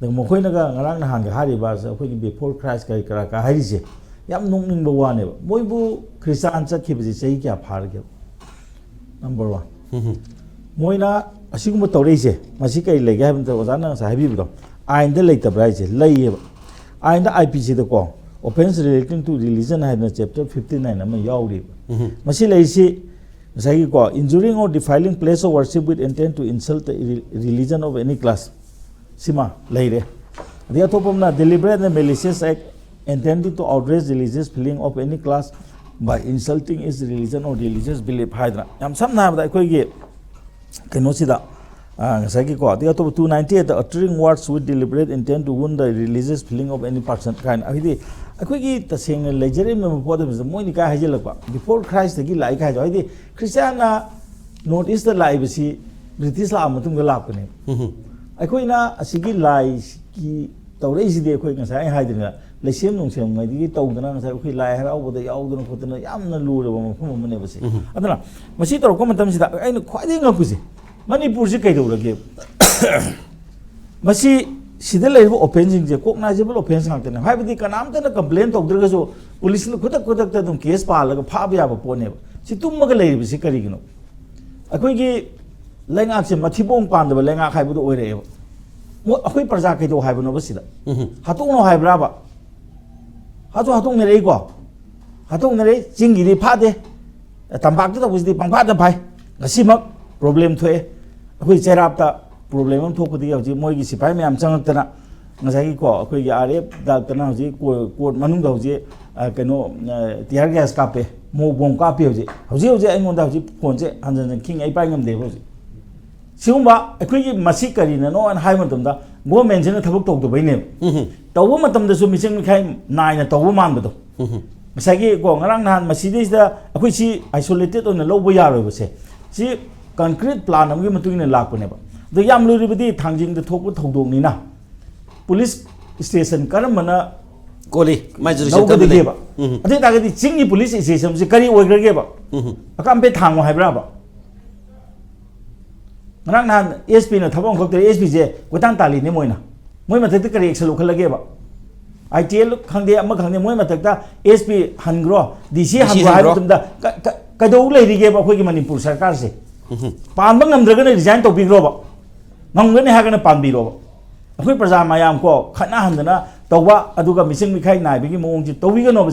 ꯑꯗꯨꯒ ꯃꯈꯣꯏꯅꯒ ꯉꯔꯥꯡ ꯅꯍꯥꯟꯒ ꯍꯥꯏꯔꯤꯕ ꯑꯁ ꯑꯩꯈꯣꯏꯒꯤ before Christ ꯀꯔꯤ ꯀꯔꯥ ꯀ ꯍꯥꯏꯔꯤꯁꯦ ꯌꯥꯝ ꯅꯣꯛꯅꯤꯡꯕ ꯋꯥꯅꯦꯕ꯫ ꯃꯣꯏꯕꯨ ꯈ꯭ꯔꯤꯁꯇꯥꯟ ꯆꯠꯈꯤꯕꯁꯦ ꯆꯍꯤ ꯀꯌꯥ ꯐꯥꯔꯒꯦ? Number one꯫ ꯃꯣꯏꯅ ꯑꯁꯤꯒꯨꯝꯕ ꯇꯧꯔꯛꯏꯁꯦ, ꯃꯁꯤ ꯀꯔꯤ ꯂꯩꯒꯦ ꯍꯥꯏꯕ ꯃꯇꯝꯗ ꯑꯣꯖꯥꯅ ꯉꯁꯥꯏ ꯍꯥꯏꯕꯤꯕꯗꯣ, ꯑꯥꯏꯟꯗ ꯂꯩꯇꯕ꯭ꯔꯥ ꯍꯥꯏꯁꯦ? ꯂꯩꯌꯦꯕ꯫ ꯑꯥꯏꯟꯗ, I P Cꯗꯀꯣ, offence relating to religion ꯍꯥꯏꯗꯅ chapter fifty nine ꯑꯃ ꯌꯥꯎꯔꯤꯕ꯫ ꯃꯁꯤ ꯂꯩꯔꯤꯁꯤ ꯉꯁꯥꯏꯒꯤꯀꯣ, injuring or defiling place of worship with intent to insult the re-, religion of any class, ꯁꯤꯃ ꯂꯩꯔꯦ꯫ ꯑꯗꯩ ꯑꯇꯣꯞꯄ ꯑꯃꯅ deliberate and malicious act intended to outrage religious feeling of any class by insulting its religion or religious belief ꯍꯥꯏꯗꯅ, ꯌꯥꯝ ꯁꯝꯅ ꯍꯥꯏꯔꯕꯗ ꯑꯩꯈꯣꯏꯒꯤ ꯀꯩꯅꯣꯁꯤꯗ, ꯑ, ꯉꯁꯥꯏꯒꯤꯀꯣ, ꯑꯗꯩ ꯑꯇꯣꯞꯄ two ninety eight, uttering words with deliberate intent to wound the religious feeling of any person ꯀꯥꯏꯅ꯫ ꯍꯥꯏꯗꯤ ꯑꯩꯈꯣꯏꯒꯤ ꯇꯁꯦꯡꯅ ꯂꯩꯖꯔꯝꯃꯤꯕ ꯄꯣꯠ ꯑꯃꯁꯤꯗ ꯃꯣꯏꯅ ꯀꯥꯏ ꯍꯥꯏꯖꯤꯜꯂꯛꯄ, before Christꯇꯒꯤ ꯂꯥꯛꯏ ꯀꯥꯏ ꯍꯥꯏꯗꯣ, ꯍꯥꯏꯗꯤ ꯈ꯭ꯔꯤꯁꯇꯤꯌꯥꯟꯅ North Eastꯇ ꯂꯥꯛꯏꯕꯁꯤ ꯕ꯭ꯔꯤꯇꯤꯁ ꯂꯥꯛꯑ ꯃꯇꯨꯡꯗ ꯂꯥꯛꯄꯅꯦꯕ꯫ ꯑꯩꯈꯣꯏꯅ ꯑꯁꯤꯒꯤ ꯂꯥꯏꯒꯤ ꯇꯧꯔꯛꯏꯁꯤꯗꯤ ꯑꯩꯈꯣꯏ ꯉꯁꯥꯏ ꯑꯩ ꯍꯥꯏꯗꯅ ꯂꯩꯁꯦꯝ ꯅꯨꯡꯁꯦꯝꯉꯩꯗꯒꯤ ꯇꯧꯗꯅ ꯉꯁꯥꯏ ꯑꯩꯈꯣꯏ ꯂꯥꯏ ꯍꯔꯥꯎꯕꯗ ꯌꯥꯎꯗꯅ ꯈꯣꯠꯇꯅ ꯌꯥꯝꯅ ꯂꯨꯔꯕ ꯃꯐꯝ ꯑꯃꯅꯦꯕ ꯁꯤ꯫ ꯎꯝ꯫ ꯑꯗꯨꯅ ꯃꯁꯤ ꯇꯧꯔꯛꯄ ꯃꯇꯝꯁꯤꯗ ꯑꯩꯅ ꯈ꯭ꯋꯥꯏꯗꯒꯤ ꯉꯛꯄꯁꯦ, ꯃꯅꯤꯄꯨꯔꯁꯤ ꯀꯩꯗꯧꯔꯒꯦ? ꯃꯁꯤ, ꯁꯤꯗ ꯂꯩꯔꯤꯕ offenceꯁꯤꯡꯁꯦ cognizable offence ꯉꯥꯛꯇꯅꯦ꯫ ꯍꯥꯏꯕꯗꯤ ꯀꯅꯥꯝꯇꯅ complain ꯇꯧꯗ꯭ꯔꯒꯁꯨ ꯄꯨꯂꯤꯁꯅ ꯈꯨꯗꯛ ꯈꯨꯗꯛꯇ ꯑꯗꯨꯝ case ꯄꯥꯜꯂꯒ ꯐꯥꯕ ꯌꯥꯕ ꯄꯣꯠꯅꯦꯕ꯫ ꯁꯤ ꯇꯨꯝꯃꯒ ꯂꯩꯔꯤꯕꯁꯤ ꯀꯔꯤꯒꯤꯅꯣ? ꯑꯩꯈꯣꯏꯒꯤ ꯂꯩꯉꯥꯛꯁꯦ ꯃꯊꯤꯕꯣꯡ ꯄꯥꯟꯗꯕ ꯂꯩꯉꯥꯛ ꯍꯥꯏꯕꯗꯨ ꯑꯣꯏꯔꯛꯑꯦꯕ꯫ ꯃꯣꯏ, ꯑꯩꯈꯣꯏ ꯄ꯭ꯔꯖꯥ ꯀꯩꯗꯧ ꯍꯥꯏꯕꯅꯣꯕ ꯁꯤꯗ? ꯎꯝ꯫ ꯍꯥꯠꯇꯣꯛꯅꯧ ꯍꯥꯏꯕ꯭ꯔꯥꯕ? ꯍꯥꯠꯁꯨ ꯍꯥꯠꯇꯣꯛꯅꯔꯛꯏꯀꯣ꯫ ꯍꯥꯠꯇꯣꯛꯅꯔꯛꯏ꯫ ꯆꯤꯡꯒꯤꯗꯤ ꯐꯥꯗꯦ꯫ ꯇꯝꯄꯥꯛꯇ ꯇꯧꯕꯁꯤꯗꯤ ꯄꯪꯐꯥꯗ ꯐꯥꯏ꯫ ꯉꯁꯤꯃꯛ problem ꯊꯣꯛꯑꯦ꯫ ꯑꯩꯈꯣꯏ ꯆꯩꯔꯥꯞꯇ problem ꯑꯃ ꯊꯣꯛꯄꯗꯒꯤ ꯍꯧꯖꯤꯛ ꯃꯣꯏꯒꯤ ꯁꯤꯐꯥꯏ ꯃꯌꯥꯝ ꯆꯪꯉꯛꯇꯅ ꯉꯁꯥꯏꯒꯤꯀꯣ, ꯑꯩꯈꯣꯏꯒꯤ R F ꯂꯥꯛꯇꯅ ꯍꯧꯖꯤꯛ ꯀꯣ-, court ꯃꯅꯨꯡꯗ ꯍꯧꯖꯤꯛ, ꯑ, ꯀꯩꯅꯣ, ꯑ, tear gas ꯀꯥꯞꯄꯦ, ꯃꯣ bomb ꯀꯥꯞꯄꯦ ꯍꯧꯖꯤꯛ꯫ ꯍꯧꯖꯤꯛ ꯍꯧꯖꯤꯛ ꯑꯩꯉꯣꯟꯗ ꯍꯧꯖꯤꯛ phoneꯁꯦ ꯍꯟꯖꯟ ꯍꯟꯖꯟ ꯈꯤꯡꯉꯦ, ꯑꯩ ꯄꯥꯏ ꯉꯝꯗꯦꯕ ꯍꯧꯖꯤꯛ꯫ ꯁꯤꯒꯨꯝꯕ ꯑꯩꯈꯣꯏꯒꯤ ꯃꯁꯤ ꯀꯔꯤꯅꯅꯣ ꯍꯥꯏꯅ ꯍꯥꯏꯕ ꯃꯇꯝꯗ governmentꯁꯤꯅ ꯊꯕꯛ ꯇꯧꯗꯕꯩꯅꯦꯕ꯫ ꯎꯝ꯫ ꯇꯧꯕ ꯃꯇꯝꯗꯁꯨ ꯃꯤꯆꯪ ꯃꯤꯈꯥꯏ ꯅꯥꯏꯅ ꯇꯧꯕ ꯃꯥꯟꯕꯗꯣ꯫ ꯎꯝ꯫ ꯉꯁꯥꯏꯒꯤ ꯀꯣ, ꯉꯔꯥꯡ ꯅꯍꯥꯟ ꯃꯁꯤꯗꯩꯁꯤꯗ ꯑꯩꯈꯣꯏ ꯁꯤ isolated ꯑꯣꯏꯅ ꯂꯧꯕ ꯌꯥꯔꯣꯏꯕꯁꯦ꯫ ꯁꯤ concrete plan ꯑꯃꯒꯤ ꯃꯇꯨꯡ ꯏꯟꯅ ꯂꯥꯛꯄꯅꯦꯕ꯫ ꯑꯗꯣ ꯌꯥꯝ ꯂꯨꯔꯤꯕꯗꯤ ꯊꯥꯡꯖꯤꯡꯗ ꯊꯣꯛꯄ ꯊꯧꯗꯣꯛꯅꯤꯅ police station ꯀꯔꯝꯕꯅ ꯀꯣꯜꯂꯤ, ꯃꯥꯏ jurisdiction ꯂꯧꯒꯗꯒꯦꯕ? ꯎꯝ꯫ ꯑꯗꯨ ꯑꯣꯏ ꯇꯥꯔꯒꯗꯤ ꯆꯤꯡꯒꯤ police stationꯁꯤ ꯀꯔꯤ ꯑꯣꯏꯈ꯭ꯔꯒꯦꯕ? ꯎꯝ꯫ ꯑꯀꯥꯝꯄꯦꯠ ꯊꯥꯡꯉꯣ ꯍꯥꯏꯕ꯭ꯔꯥꯕ? ꯉꯔꯥꯡ ꯅꯍꯥꯟ S Pꯅ ꯊꯕꯛ ꯑꯃꯈꯛ ꯇꯧꯔꯦ, S Pꯁꯦ ꯀꯣꯏꯇꯥꯟ ꯇꯥꯜꯂꯤꯅꯦ ꯃꯣꯏꯅ꯫ ꯃꯣꯏ ꯃꯊꯛꯇ ꯀꯔꯤ action ꯂꯧꯈꯠꯂꯒꯦꯕ? I T L ꯈꯪꯗꯦ, ꯑꯃ ꯈꯪꯗꯦ, ꯃꯣꯏ ꯃꯊꯛꯇ S P ꯍꯟꯈ꯭ꯔꯣ, D C D C ꯍꯟꯈ꯭ꯔꯣ ꯍꯥꯏꯕ ꯍꯟꯈ꯭ꯔꯣ꯫ ꯃꯇꯝꯗ ꯀ-, ꯀ-, ꯀꯩꯗꯧ ꯂꯩꯔꯤꯒꯦꯕ ꯑꯩꯈꯣꯏꯒꯤ ꯃꯅꯤꯄꯨꯔ ꯁꯔꯀꯥꯔꯁꯦ? ꯎꯝ꯫ ꯄꯥꯟꯕ ꯉꯝꯗ꯭ꯔꯒꯅ resign ꯇꯧꯕꯤꯈ꯭ꯔꯣꯕ꯫ ꯉꯝꯒꯅꯤ ꯍꯥꯏꯔꯒꯅ ꯄꯥꯟꯕꯤꯔꯣꯕ꯫ ꯑꯩꯈꯣꯏ ꯄ꯭ꯔꯖꯥ ꯃꯌꯥꯝ ꯀꯣ ꯈꯠꯅꯍꯟꯗꯅ ꯇꯧꯕ, ꯑꯗꯨꯒ ꯃꯤꯆꯪ ꯃꯤꯈꯥꯏ ꯅꯥꯏꯕꯒꯤ ꯃꯑꯣꯡꯁꯤ ꯇꯧꯕꯤꯒꯅꯣꯕ꯫